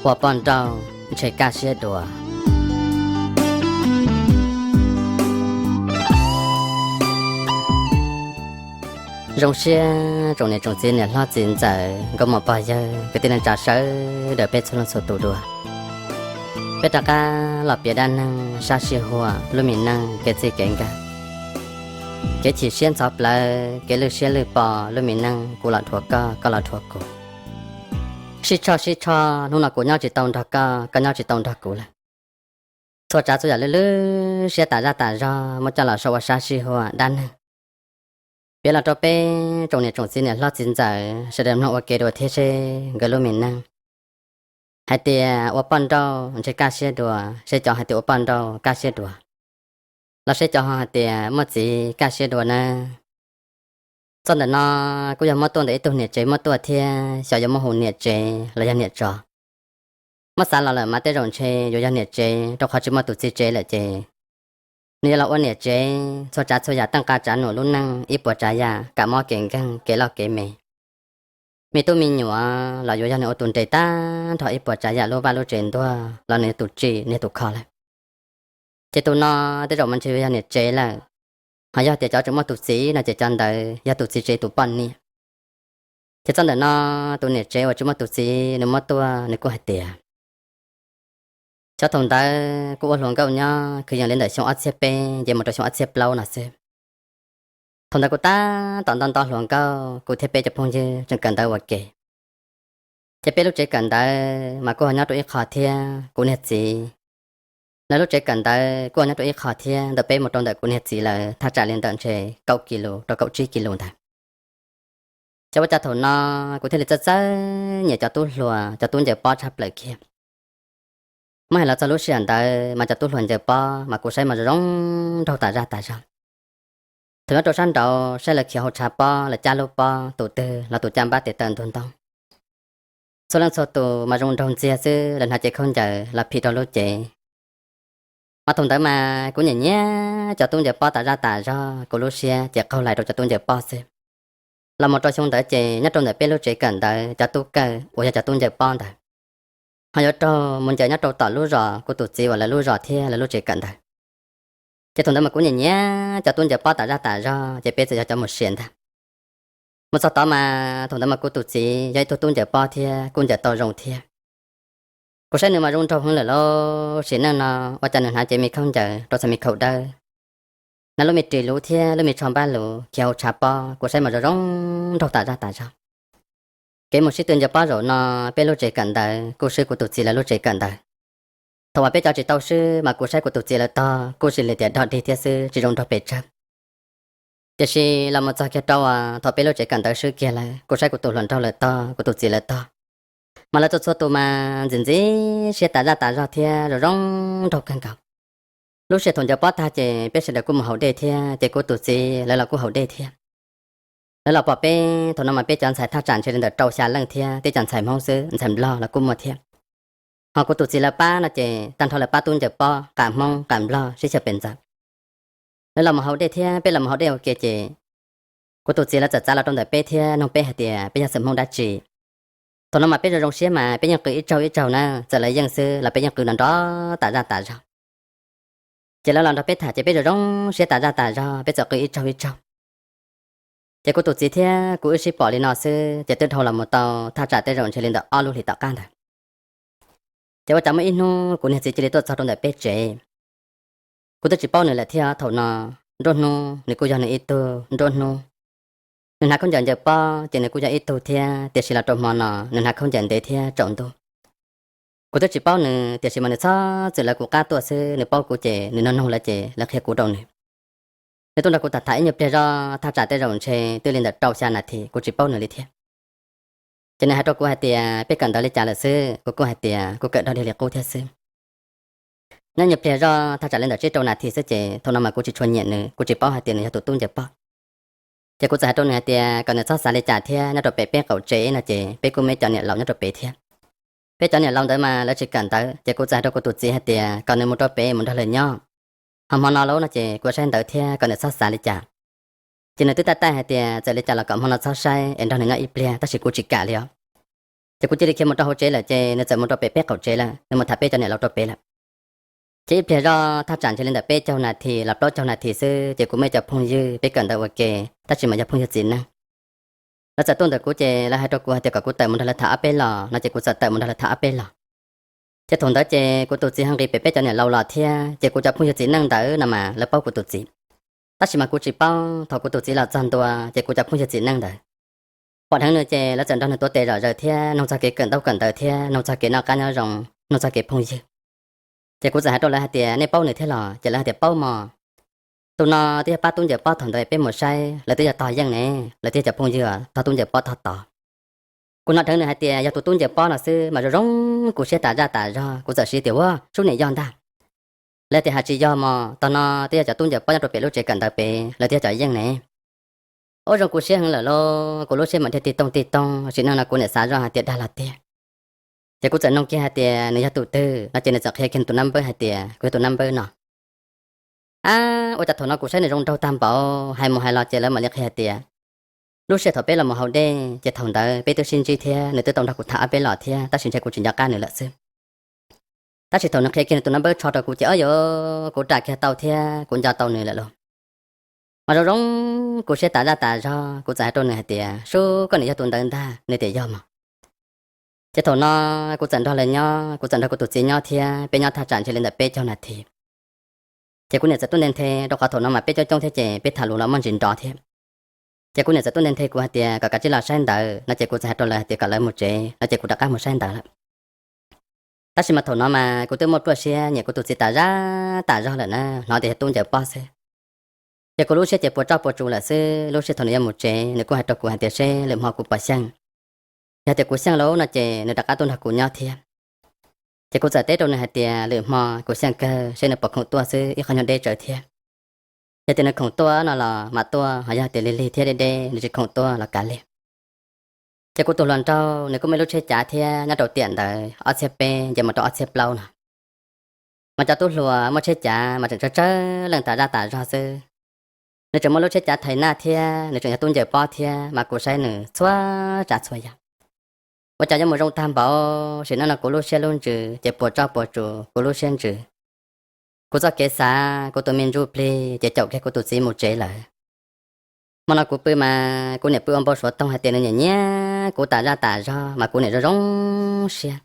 Ua poj nrauj ntshe kaj siab dua. Zoo siab tsoom niam tsoom txiv, niam hlob txiv ntxawm, nkauj muam pog yawg, kwv tij neej tsa sawv daws peb txhua leej txhua tus dua. Peb rov qab los piav dab neeg sab sij huam lub me neej kev txij kev nkawm, kev chim siab ntxhov plawv, kev lwj siab lwj po, lub me neej kuv los dhuav koj, koj los dhuav kuv. Sib tshoj sib tshoj, hnub no kuv nyob tsis tau nrog koj, koj nyob tsis tau nrog kuv lawm. Txhua tsav txhua yam lwj lwj siab tas zaj tas zog muab coj los sau ua sab sij huam dab neeg, piav los rau peb tsoom niam tsoom txiv, niam hlob txiv ntxawm sawv daws mloog ua ke dua thiab seb nkawd lub me neej hais tias ua poj nrauj ntshe kaj siab dua, seb cov hais tias ua poj nrauj kaj siab dua los seb cov ho hais tias muaj txiv kaj siab dua nawb. Txoj ntawm no kuj yog muab tuaj ntawm ib tug niam tsev muab tuaj thiab, xyov yuav muab hu niam tsev los yog niam tsov. Muab xav los lawm mas tej zaum ntshe yuav yog niam tsev, rau qhov tsis muaj tus txiv tsev lawm ces nws yuav los ua niam tsev, txhua tsav txhua yam, teej qa tsav num lub neej, ib puas tsav yam, kam mob kev nkeeg, kev loj kev me, me tub me nyuam los yuav yog nws ua tus nres tag nrho ib puas tsav yam, lub vaj lub tsev ntuag los nws yog tus tsim, nws yog tus kho lawm. Ces tus no tej zaum mas ntshe yuav yog niam tsev lawm, ho yog tias cov tseem muaj tus txiv no ces cov ntawd yog tus txiv tsev tus poj niam. Ces txoj ntawm no tus niam tsev uas tsis muaj tus txiv nws muab tuaj, nws kuj hais tias xyov thaum ntawd kuj ua hluas nkauj nyob kwv yees li ntawm xyoo ob txhiab peb ces mus rau xyoo ob txhiab plaub no xwb. Thaum ntawd kuv tab tom nto nto hluas nkauj, kuv thiab peb cov phooj ywg tseem kawm ntawv ua ke. Ces peb lub tsev kawm ntawv mas kuj ho nyob rau ib qho thiab, kuv niag txiv lawv lub tsev kawm ntawv kuj ho nyob rau ib qho thiab, ntawm peb mus rau ntawm kuv niag txiv lawv thaj tsam li ntawm ntshe kaum kis lus rau kaum tsib kis lus ntawd. Ces ua cas thaum no kuv thiaj li txawj txawj nyiam cov tub hluas, cov tub ncaws pob tshaj plaws kiag. Muab hais los txog lub sij hawm ntawd mas cov tub hluas ncaws pob mas kuv saib mas zoo zoo nraug tas zaj tas zog. Thaum nyob rau sab nraud saib lawv khiav hauv tshav pob, lawv cab lub pob, tus twg los tus caj npab tes taw ntug ntoo. Txhua leej txhua tus mas zoo nraug ntxiag xwb, lawv hnav cev khaub ncaws los phim rau lub cev. Mas thaum ntawd mas kuv nyiam nyiam cov tub ncaws pob tas zaj tas zog, kuv lub siab ces qaug lais rau cov tub ncaws pob xwb. Los mus rau xyoo ntawd ces nyob rau ntawm peb lub tsev kawm ntawv cov tub kawj uas yog cov tub ncaws pob ntawd ho yuav raug mus ncaws nyob rau tom lub zos kuv tus txiv uas lawv lub zos thiab lawv lub tsev kawm ntawv. Ces thaum ntawd mas kuv nyiam nyiam cov tub ncaws pob tas zaj tas zog ces peb txawm yog cov mus sia ntag. Mus txog tod mas thaum ntawd mas kuv tus txiv yog ib tug tub ncaws pob thiab kuj ncaws tau zoo thiab. Kuv saib nws mas zoo nraug heev lawm lauj, sim neej no ua cas nws hnav cev me khaub ncaws rau txhais me khaum dawb, hnav lub me ris luv thiab lub me tsho npab luv khiav hauv tshav pob, kuv saib mas zoo zoo nraug tas zaj tas zog. Kev mus sib tw ncaws pob zaum no peb lub tsev kawm ntawv kuj swb kuv tus txiv lawv lub tsev kawm ntawv. Thaum uas peb cov tsis tau swb mas kuv saib kuv tus txiv lawv tog kuj sim li tias dog dig thiab xwb, tsis zoo nraug pes tsawg. Tiam sis los mus txog kiag rau uas thaum peb lub tsev kawm ntawv swb kiag lawm, kuv saib kuv tus hluas nraug lawv tog, kuv tus txiv lawv tog, mas lawv txhua txhua tus mas ntxim ntxim siab tas zaj tas zog thiab zoo zoo nraug kawg nkaus. Lub sij hawm thaum ncaws pob tag ces peb sawv daws kuj mus haus dej thiab, ces kuv tus txiv lawv los kuj haus dej thiab. Lawv los pom peb thaum no mas peb cov ntxhais thaj tsam ntshe li ntawm rau xya leej thiab, tib co ntxhais Hmoob xwb, ntxhais Nplog los kuj muaj thiab. Ho kuv tus txiv lawv pab no ces tag nrho lawv pab tub ncaws pob, qam Hmoob qam Nplog sib xyaw pes ntxaws. Lawv los mus haus dej thiab peb los mus haus dej ua ke ces kuv tus txiv lawv txawm txav los rau ntawm peb thiab nug peb hais tias peb yog xeem Hmoob dab tsi. Thaum no mas peb zoo zoo siab mas peb yeej qw ib tsaug ib tsaug na, txawm lawv yeej xwb los peb yeej qw nrov nrov tas zaj tas zog. Ces lawv los nrog peb tham ces peb zoo zoo siab tas zaj tas zog, peb txawm qw ib tsaug ib tsaug. Ces kuv tus txiv thiab kuv wb sib pom li no xwb ces twb dhau los mus tau thaj tsam tej zaum ntshe li ntawm ob lub hlis tom qab ntawd. Ces ua cas muaj ib hnub kuv niag txiv cia li tuaj txog rau ntawm peb tsev. Kuv twb tsis paub nws lawm thiab, thaum no nruab hnub nws kuj yog nws ib tug nruab hnub. Nws hnav khaub ncaws ncaws pob ces nws kuj yog ib tug thiab, tiam sis los rau hmo no nws hnav khaub ncaws ntev thiab tsaus ntuj. Kuv twb tsis paub nws, tiam sis mas nws txhob txwm lawv kuv qab tuaj xwb, nws paub kuv ces nws nug nug lawv ces lawv qhia kuv rau nws. Nws tuaj nrog kuv tham tham ib nyuag pliag zoj thaj tsam tej zaum ntshe twb li ntawm rau xya nas this, kuv tsis paub nws li thiab. Ces nws hais rau kuv hais tias peb kawm ntawv li cas lawm xwb, kuv kuj hais tias kuv kawm dog dig li qub thiab xwb. Nyob nyuag pliag zoj thaj tsam li ntawm tsib rau nas this xwb ces thaum no mas kuv tsis tshua nyiam nws, kuv tsis paub hais tias nws yog tus tub ncaws pob. Ces kuv txawm hais rau nws hais tias kom nws txhob xav li cas thiab, nyob rau pem peb qaum tsev no ces peb kuj muaj ib co niam laus nyob rau pem thiab. Peb cov niam laus ntawd mas lawv tsis kawm ntawv, ces kuv txawm hais rau kuv tus txiv hais tias kom nws mus rau pem mus nrog lawv nyob. Ho hmo no lauj no ces kuv saib ntawv thiab, kom nws txhob xav li cas. Ces nws twb taij taij hais tias txawm li cas los kom hmo no txhob saib es nrog nws nyob ib pliag, tab sis kuv tsis kam li os. Ces kuv cia li khiav mus rau hauv tsev lawm ces nws txawm mus rau pem peb qaum tsev lawm, nws mus tham peb cov niam laus rau pem lawm. Ces ib pliag zoj thaj tsam ntshe li ntawm peb caug nas this los plaub caug nas this xwb ces kuv muaj ib co phooj ywg peb kawm ntawv ua ke, tab sis mas yog phooj ywg txiv neej. Lawv txawm tuaj ntawm kuv ces lawv hais rau kuv hais tias kom kuv tawm mus nrog lawv tham ob peb los no ces kuv txawm tawm mus nrog lawv tham ob peb los. Ces thaum ntawd ces kuv tus txiv ho nqis pem peb cov niam laus los thiab ces kuv cov phooj ywg txiv neej ntawd no mas lawv paub kuv tus txiv. Tab sis mas kuv tsis paub, thaum kuv tus txiv los txog ntua ces kuv cov phooj ywg txiv neej ntawd pom dheev nws ces lawv txawm nrog nws tuav tes zom zaws thiab nug txog kev kawm ntaub kawm ntawv thiab nug txog kev noj qab nyob zoo, nug txog kev phooj ywg. Ces kuv txawm hais rau lawv hais tias nej paub nws thiab los? Ces lawv hais tias paub mog. Tus no twb yog pab tub ncaws pob thaum ntawd peb mus saib, lawv twb yog tog yeej ne, lawv twb yog cov phooj ywg tog tub ncaws pob tog tod. Kuv hnov dheev nws hais tias yog tus tub ncaws pob no xwb mas zoo zoo kuv siab tas zaj tas zog, kuv txawm siv tias ua sub nim yog ntag. Lawv tias hais tsis yog mog, tog no twb yog cov tub ncaws pob nyob rau pem lub tsev kawm ntawv pem, lawv twb yog cov yeej ne. Ua zoo kuv siab heev lawm lauj, kuv lub siab mas dhia tig toog tig toog, sim neej no kuv niam xav zoj hais tias dag los tiag. Ces kuv txawm nug kiag hais tias nws yog tus twg no ces nws txawm qhia kiag nws tus nab npawb hais tias kuv yog tus nab npawb no. Ab, ua cas thaum no kuv saib nws zoo nraug tag npaum, hais mus hais los ces lawv mam li qhia hais tias lub sij hawm thaum peb los mus haus dej ces thaum ntawd peb twb sib ntsib thiab nws twb tau nrog kuv tham ob peb los thiab, tab sis ntshe kuv tsis nco qab nws lawm xwb. Tab sis thaum nws qhia kiag nws tus nab npawb tsho rau kuv ces o yog kuv ras kiag tau thiab kuv nco tau nws lawm lauj. Mas zoo zoo kuv siab tas zaj tas zog, kuv txawm hais rau nws hais tias sub koj niam yog tus ntawd ntag, nws tias yog mog. Ces thaum no kuv txawm nrog lawv nyob, kuv txawm nrog kuv tus txiv nyob thiab peb nyob thaj tsam ntshe li ntawm peb caug nas this. Ces kuv niam txawm tuaj nthe nthe rau qhov thaum no mas peb coob coob thiab ces peb tham lus los muaj ntsis nrov thiab. Ces kuv niam txawm tuaj nthe nthe kuv hais tias kom kav tsij los saib ntawv no ces kuv txawm hais rau lawv hais tias kom lawv mus tsev no ces kuv rov qab mus saib ntawv lawm. Tab sis mas thaum no mas kuv twb muaj pluaj siab nyiam kuv tus txiv tas zaj tas zog lawm na, hnov tias yog tub ncaws pob xwb. Ces kuv lub siab ces puas tsuaj puas tsuas lawm xwb. Lub sij hawm thaum nws yuav mus tsev nws kuj hais rau kuv hais tias seb lwm hmo kuv puas xyeej. Yog tias kuv xyeej lauj no ces nws rov qab tuaj nrog kuv nyob thiab. Ces kuv txawm teb rau nws hais tias lwm hmo kuv xyeej kawg, seb nws puas khoom tuaj xwb, ib qho nyuag deb tsawv thiab. Yog tias nws khoom tuaj no los mam tuaj, ho yog tias lig lig thiab deb deb nws tsis khoom tuaj los kav liam. Ces kuv tus hluas nraug nws kuj muaj ib lub tsheb cav thiab, nyob rau tiam ntawd ob txhiab peb nce mus rau ob txhiab plaub no. Mas cov tub hluas muaj tsheb cav mas tseem tsawg tsawg leej tas zaj tas zog xwb. Nws tseem muaj lub tsheb cav thais naj thiab nws tseem yog tub ncaws pob thiab, mas kuv saib nws txhua tsav txhua yam. Ua cas yuav mus zoo tag npaum, sim neej no kuv lub siab lub ntsws ces puas tsuaj puas tsuas, kuv lub siab ntsws. Kuv txoj kev xav, kuv tus me ntsuj plig ces caum kiag kuv tus txiv mus tsev lawm. Hmo no kuv pw mas kuv niam pw ua npau suav toog hais tias nws nyiam nyiam kuv tas zaj tas zog, mas kuv niam zoo zoo siab.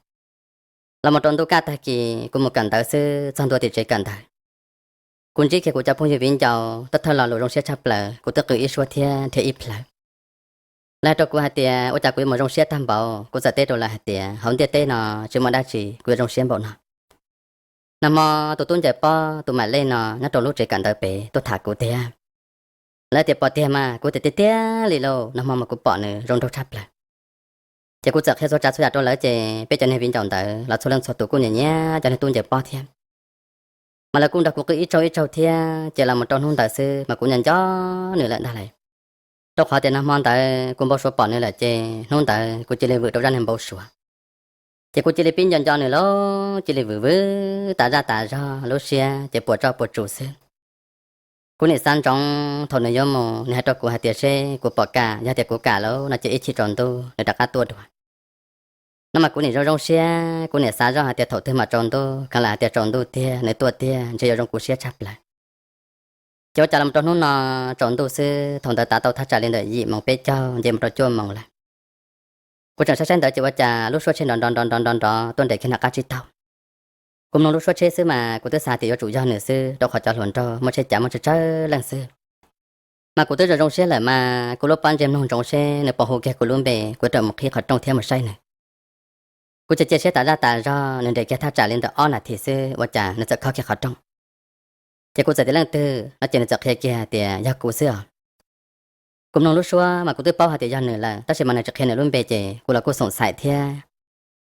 Los mus rau ntuj kaj tag kis kuv mus kawm ntawv xwb, txog ntua tim tsev kawm ntawv, kuv ntsib kiag kuv cov phooj ywg viv ncaus, thawj thawj lo lus zoo siab tshaj plaws, kuv twb qw ib suab thiab nrhiav ib plhaw. Lawv hais rau kuv hais tias ua cas kuv yuav mus zoo siab tag npaum, kuv txawm teb rau lawv hais tias hauv ntiaj teb no tsis muaj dab tsi kuv yuav zoo siab npaum no. Nag hmo tus tub ncaws pob tus mam lej no nyob rau lub tsev kawm ntawv pem tuaj tham kuv tiag. Lawv tias puas tiag mas, kuv tias tiag tiag li lauj, nag hmo mas kuv pom nws zoo nraug tshaj plaws. Ces kuv txawm qhia txhua tsav txhua yam rau lawv ces peb cov niag viv ncaus ntawd los txhua leej txhua tus kuj nyiam nyiam cov niag tub ncaws pob thiab. Mas lawv kuj nrog kuv qw ib tsaug ib tsaug thiab, ces los mus rau hnub ntawd xwb mas kuv nco nco nws lawm ntag lauj. Rau qhov tias nag hmo ntawd kuv npau suav pom nws lawm ces hnub ntawd kuv cia li vwm rau zaj niag npau suav. Ces kuv cia li pib nco nco nws lauj, cia li vwm vwm tas zaj tas zog, lub siab ces puas tsuaj puas tsuas xwb. Kuv nim xav ntsoov thaum nws yuav mus, nws hais rau kuv hais tias seb kuv pom kam, yog tias kuv kam lauj no ces ib chim tsaus ntuj nws rov qab tuaj dua. No mas kuv nim zoo zoo siab, kuv nim xav zoj hais tias thaum twg mam tsaus ntuj, kheev lam hais tias tsaus ntuj tiag nws tuaj tiag ntshe yuav zoo kuv siab tshaj plaws. Ces ua cas los rau hnub no tsaus ntuj xwb, thaum ntawd tav tau thaj tsam li ntawm yim moos peb caug nce mus rau cuaj moos lawm. Kuv tseem saib saib ntawd ces ua cas lub suab tsheb nrov nrov nrov nrov nrov nrov tuaj nres kiag nram qab tsib taug. Kuv mloog lub suab tsheb xwb mas kuv twb xav tias yuav tsum yog nws xwb, rau qhov cov hluas nraug muaj tsheb cav muaj tsawg tsawg leej xwb. Mas kuv twb zoo zoo siab lawm mas kuv lub pob ntseg mloog ntsoov seb nws puas hu kiag kuv lub npe, kuv rawm mus qhib qhov rooj thiab mus saib nws. Kuv cia cia siab tas zaj tas zog, nws nres kiag thaj tsam li ntawm ob nas this xwb ua cas nws txawm khob kiag qhov rooj. Ces kuv txawm tias leej twg no ces nws txawm qhia kiag tias yog kuv xwb os. Kuv mloog lub suab mas kuv twb paub hais tias yog nws lawm, tab sis mas nws tsis qhia nws lub npe ces kuv los kuj xoom xaim thiab.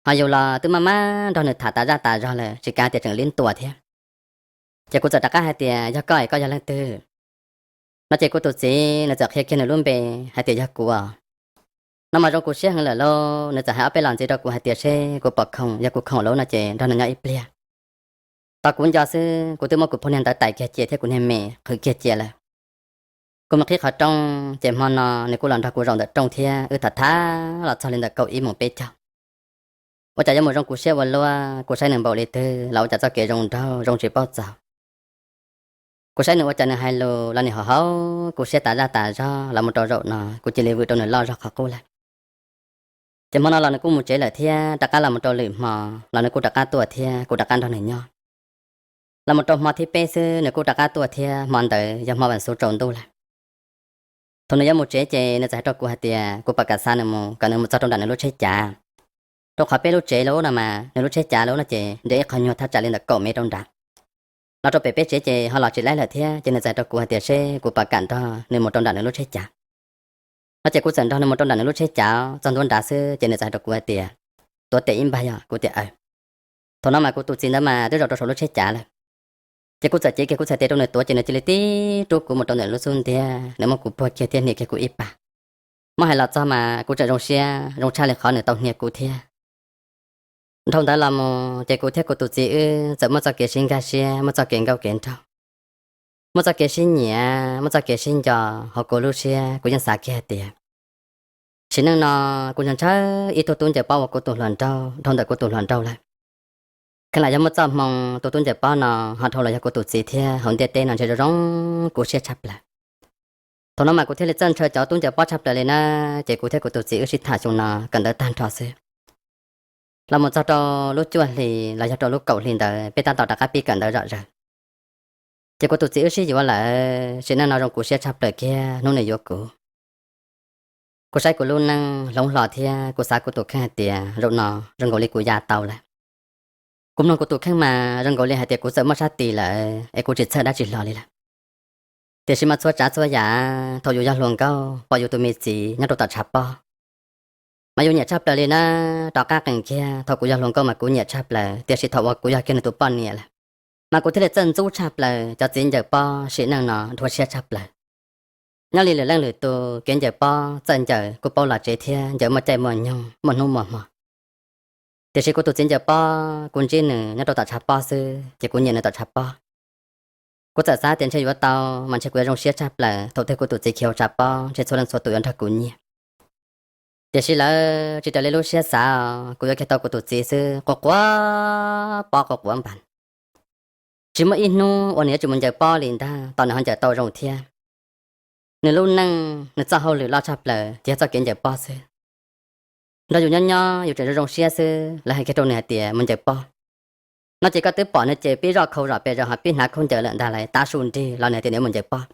Ho yus los twb maj maj nrog nws tham tas zaj tas zog lawm tsis kav tias tseem li ntuas thiab. Ces kuv txawm rov qab hais tias yog koj es koj yog leej twg no ces kuv tus txiv nws txawm qhia kiag nws lub npe hais tias yog kuv os. No mas zoo kuv siab heev lawm lauj, nws txawm hais ob peb los ntxiv rau kuv hais tias seb kuv puas khoom, yog kuv khoom lauj no ces nrog nws nyob ib pliag. Tos kuv nco xwb kuv twb muab kuv phooj niag ntawv tais kiag cia thiab kuv niag me qhwv kiag cia lawm. Kuv mus qhib qhov rooj ces hmo no nws kuj los nrog kuv zaum ntawm rooj thiab wb tham tham los txog li ntawm kaum ib moos peb caug. Ua cas yuav mus zoo kuv siab ua luaj, kuv saib nws npaum li twg los ua cas txoj kev zoo nraug zoo tsis paub txaus. Kuv saib nws ua cas nws hais lus los nim haum haum kuv siab tas zaj tas zog los mus rau zaum no kuv cia li vwm rau nws loj zog qhov qub lawm. Ces hmo no los nws kuj mus tsev lawm thiab, rov qab los mus rau lwm hmo los nws kuj rov qab tuaj thiab kuv rov qab nrog nws nyob. Los mus rau hmo thib peb xwb nws kuj rov qab tuaj thiab, hmo ntawd yog hmo vas xuv tsaus ntuj lawm. Thaum nws yuav mus tsev ces nws txawm hais rau kuv hais tias kuv pom kam xa nws mus kom nws mus txog rau nram nws lub tsheb cav, rau qhov peb lub tsev lub no mas nws lub tsheb cav lub no ces nres ib qho nyuag thaj tsam li ntawm kaum mev rau nram. Los rau pem peb tsev ces ho los tsis laib lawm thiab, ces nws txawm hais rau kuv hais tias seb kuv pom kam nrog nws mus rau nram nws lub tsheb cav. No ces kuv txawm nrog nws mus rau nram nws lub tsheb cav, txog ntua nrad xwb ces nws txawm hais rau kuv hais tias, tuav tes ib npag yog? Kuv tias aws. Thaum no mas kuv tus txiv ntawd mas twb zaum rau saum lub tsheb cav lawm. Ces kuv txawm cev kiag kuv txhais tes rau nws tuav ces nws cia li tib rub kuv mus rau ntawm lub xub ntiag, nws muab kuv puag kiag thiab hnia kiag kuv ib pas. Muab hais los txog mas kuv tseem zoo siab, zoo tshaj li qhov nws tau hnia kuv thiab. Dhau ntawd los mus ces kuv thiab kuv tus txiv wb txawm muaj txoj kev sib nkag siab, muaj txoj kev nkauj kev nraug, muaj txoj kev sib nyiam, muaj txoj kev sib nco. Hauv kuv lub siab kuv yeej xav kiag hais tias, sim neej no kuv ntshaw ntshaw ib tug tub ncaws pob ua kuv tus hluas nraug dhau ntawm kuv tus hluas nraug lawm. Kheev lam yog muaj txoj hmoo tus tub ncaws pob no ho dhau los yog kuv tus txiv thiab, hauv ntiaj teb no ntshe zoo zoo kuv siab tshaj plaws. Thaum no mas kuv thiaj li txawj ntshaw cov tub ncaws pob tshaj plaws li na. Ces kuv thiab kuv tus txiv wb sib tham xyoo no kawm ntawv tag nrho xwb, los mus txog rau lub cuaj hlis los yog rau lub kaum hlis ntawd peb tab tom rov qab pib kawm ntawv zom zaws. Ces kuv tus txiv wb sib yuav lawm, sim neej no zoo kuv siab tshaj plaws kiag hnub nws yuav kuv. Kuv saib kuv lub neej hloov hlo thiab kuv xav kuv tus kheej hais tias zaum no zoo nkaus li kuv ya tau lawm. Kuv mloog kuv tus kheej mas zoo nkaus li hais tias kuv txawm muaj sab tis lawm es kuv tsis txhawj dab tsi hlo li lawm. Tiam sis mas txhua tsav txhua yam, thaum yus yog hluas nkauj pom yus tus me txiv nyob rau tom tshav pob, mas yus nyiam tshaj plaws li na. Rov qab qees kiag, thaum kuv yog hluas nkauj mas kuv nyiam tshaj plaws, tiam sis thaum uas kuv yog kiag nws tus poj niam lawm, mas kuv thiaj li txawj ntxub tshaj plaws cov txiv ncaws pob. Sim neej no dhuav siab tshaj plaws. Nyob li lwm leej lwm tus kev ncaws pob txawj ncaws kuj paub los tsev thiab ncaws muaj caij muaj nyoog muaj hnub muaj hmo. Tiam sis kuv tus txiv ncaws pob kuv ntsib nws nyob rau tom tshav pob xwb ces kuv nyiam nws tom tshav pob. Kuv txawm xav tias ntshe yuav tau, mas ntshe kuv yuav zoo siab tshaj plaws thaum twg kuv tus txiv khiav hauv tshav pob ntshe txhua leej txhua tus yuav nrog kuv nyiag. Tiam sis lawv tsis raws li lub siab xav, kuv yuav kiag tau kuv tus txiv xwb quas quav pob quas quav npas. Tsis muaj ib hnub uas nws yuav tsis mus ncaws pob li ntag, tos nws ho ncaws tau zoo thiab. Nws lub neej nws txoj hauj lwm loj tshaj plaws ces yog txoj kev ncaws pob xwb. Nrog yus nyob nyob yus tseem zoo zoo siab xwb, lawv hais kiag rau nws hais tias mus ncaws pob. No ces koj twb pom nws ces pib zoj khau zom pes zaws ho pib hnav khaub ncaws lawm ntag lauj, tav su nrig los nws hais tias nws yuav mus ncaws pob.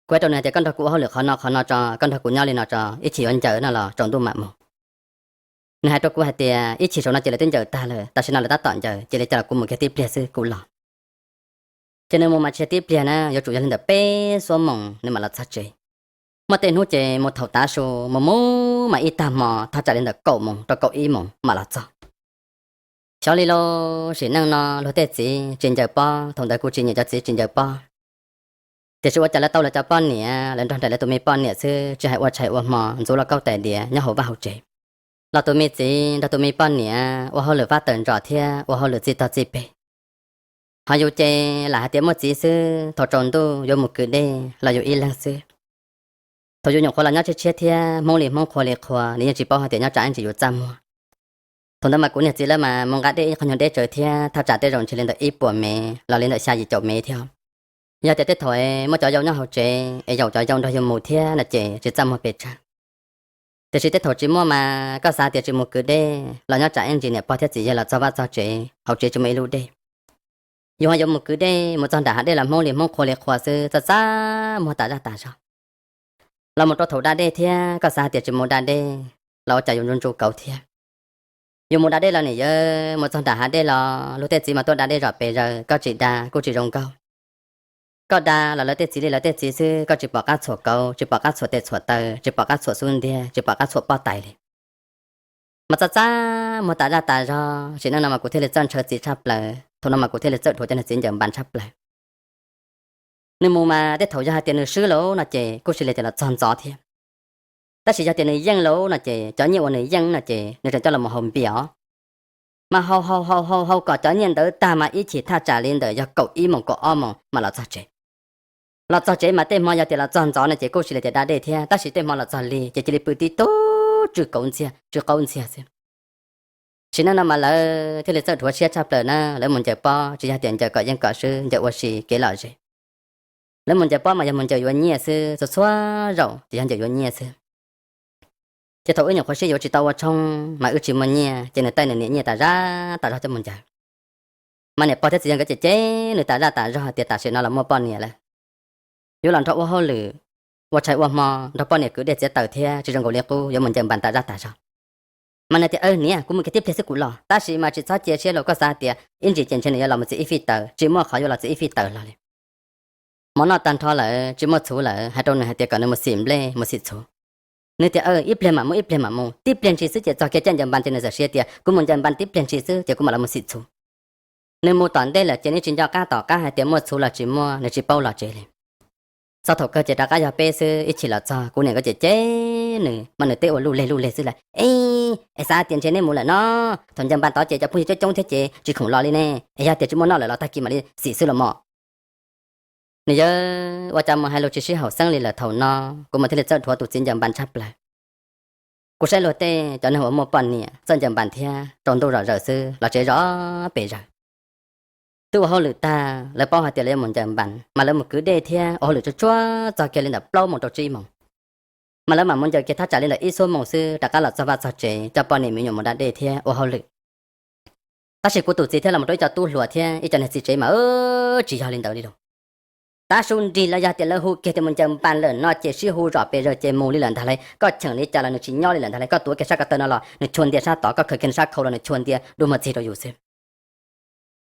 Kuv hais rau nws hais tias koj nrog kuv ua hauj lwm qhov no qhov no tso, koj nrog kuv nyob li no tso, ib chim yuav ncaws no los tsaus ntuj mam mus. Nws hais rau kuv hais tias ib chim saum no ces lawv twb ncaws tag lawm, tam sim no lawv tab tom ncaws, cia li cia los kuv mus kiag tib pliag xwb kuv los. Ces nws mus mas tsis yog tib pliag na, yuav tsum yog li ntawm peb xuab moos nws mam los txog tsev. Muaj tej hnub ces mus thaum tav su, mus mus mas ib tag hmo thaj tsam li ntawm kaum moos rau kaum ib moos mam los txog. Xyov li lauj, sim neej no luag tej txiv tsis ncaws pob, thaum ntawd kuv tsis nyiam cov txiv tsis ncaws pob. Tiam sis ua cas lawv tau lawv cov poj niam, lawv nrog nraim lawv tus me poj niam xwb, tsis hais ua tshais ua hmo ntxuav lauj kaub tais diav nyob hauv vaj hauv tsev. Los tus me txiv nrog tus me poj niam ua hauj lwm vab taws ntsos thiab ua hauj lwm txij tog txij peg. Ho yus ces lam hais tias muaj txiv xwb, thaum tsaus ntuj yuav mus kwv dej los yus ib leeg xwb. Thaum yus nyuam qhuav los nyob tshiab tshiab thiab, hmoob li hmoob qhua li qhua, nws yeej tsis paub hais tias nyob tsam ib ntsis yus txaj muag. Thaum ntawd mas kuv niag txiv lawv mas mus nqa dej ib qho nyuag deb tsawv thiab, thaj tsam tej zaum ntshe li ntawm ib puas mev los li ntawm xya yim caum mev thiab. Yog tias tej thaum es muaj cov yau nyob hauv tsev es yaum cov yau nrog yus mus thiab no ces tsis txaj muag pes tsawg. Tiam sis tej thaum tsis muaj mas koj xav tias tsis mus kwv dej los nyob tsam ib ntsis niam pog thiab txiv yawg los txog vaj txog tsev, hauv tsev tsis muaj ib lub dej. Yus ho yuav mus kwv dej, mus txog nram hav dej los hmoob li hmoob qhua li qhua xwb, txaj txaj muag tas zaj tas zog. Los mus rau thaum da dej thiab, koj xav hais tias tsis mus da dej los ua cas yus ntsu ntsu kauv thiab. Yus mus da dej los nim yawg mus txog nram hav dej los luag tej txiv mas tuaj da dej zom pes zaws, koj tsis da kuj tsis zoo nkauj. Koj da los lawv tej txiv li lawv tej txiv xwb, koj tsis pom qab txhuam kauv, tsis pom qab txhuam tes txhuam taw, tsis pom qab txhuam xub ntiag, tsis pom qab txhuam pob tais li. Mas txaj txaj muag tas zaj tas zog, sim neej no mas kuv thiaj li txawj ntshaw txiv tshaj plaws, thaum no mas kuv thiaj li txawj dhuav cov niag txiv ncaws npas tshaj plaws. Nws mus mas tej thaum yog hais tias nws swb lawm no ces kuj sis li tias los txog ntxov thiab. Tab sis yog tias nws yeej lawm no ces cov nyiaj uas nws yeej no ces nws tseem coj los mus haus npias os. Mas haus haus haus haus haus kom cov nyiaj ntawd tag mas ib chim thaj tsam li ntawm yog kaum ib moos kaum ob moos mas los txog tsev. Los txog tsev mas tej hmo yog tias los txog ntxov no ces kuj sis li tias da dej thiab, tab sis tej hmo los txog lig ces cia li pw tib tug tsw kauv ntxiag tsw qaub ntxiag xwb. Sim neej no mas lawv thiaj li txawj dhuav siab tshaj plaws na, lawv mus ncaws pob tsis yog tias ncaws kom yeej kom swb, ncaws ua si kev lom zem. Lawv mus ncaws pob mas yog mus ncaws yuav nyiaj xwb, txhua txhua zaus ces yog ncaws yuav nyiaj xwb. Ces thaum wb nyuam qhuav sib yuav tsis tau ua tshoob mas wb tsis muaj nyiaj ces nws taij nws niam nyiaj tas zaj tas zog coj mus ncaws. Mas niam pog thiab txiv yawg nkawd cem cem nws tas zaj tas zog tias tam sim no los muaj poj niam lawm, yuav los nrog ua hauj lwm, ua tshais ua hmo, nrog poj niam kwv dej txiav taws thiab tsis zoo nkaus li qub, yuav mus ncaws npas tas zaj tas zog. Mas nws tias, Aw niam, kuv mus kiag tib pliag xwb kuv los. Tab sis mas tsis txhob cia siab los, koj xav tias ib ntsis ces ntshe nws yuav los mus txiav ib fij taws, tsis muaj qhov yuav los txiav ib fij taws los li. Mov noj tag nrho lawm tsis muaj txhuv lawm, hais rau nws hais tias kom nws mus xim nplej mus xim txhuv. Nws tias, Aw, ib pliag mam mus, ib pliag mam mus. Tib pliag ntsis xwb ces txog kiag caij ncaws npas ces nws txawm siv tias, Kuv mus ncaws npas tib pliag ntsis xwb ces kuv mam los mus xim txhuv. Nws mus tom ntej lawm ces nws tsis nco qab tom qab hais tias muaj txhuv los tsis muaj, nws tsis paub los tsev li. Txog thaum kawg ces rov qab yog peb xwb, ib chim los txog kuv niam nkawd cem cem nws mas nws teb ua luj leg luj leg xwb lawm. E, es xav tias ntshe neb mus lawm no, thaum ncaws npas tod ces cov phooj ywg coob coob thiab ces tsis khoom los li ne, es yog tias tsis muaj noj lawm los tag kis mam li xim xwb los mog. Nws yawg ua cas mus hais lus tsis sib haum xeeb li lawm, thaum no kuv mas thiaj li txawj dhuav tus txiv ncaws npas tshaj plaws. Kuv saib luag tej cov neeg uas muaj poj niam txawj ncaws npas thiab rau ntuj zom zaws xwb los tsev zov pes zaws. Twb ua hauj lwm tag lawv paub hais tias lawv yuav mus ncaws npas mas lawv mus kwv dej thiab ua hauj lwm tsuag tsuag txog kiag li ntawm plaub moos rau tsib moos. Mas lawv mam mus ncaws kiag thaj tsam li ntawm ib xuab moos xwb rov qab los txog vaj txog tsev coj poj niam me nyuam mus da dej thiab ua hauj lwm. Tab sis kuv tus txiv thiab los mus rau ib co tub hluas thiab ib co niag txiv tsev mas tsis yog li ntawd li lauj. Tav su nrig los yog tias lawv hu kiag tias mus ncaws npas lawm no ces sib hu zom pes zaws ces mus li lawm ntag lauj. Koj cheem li cas los nws tsis nyob li lawm ntag lauj. Koj tuav kiag sab ko taw no los nws chua ntiag sab tod, koj khaws kiag nws sab khau los nws chua ntiag dua muag txig rau yus xwb.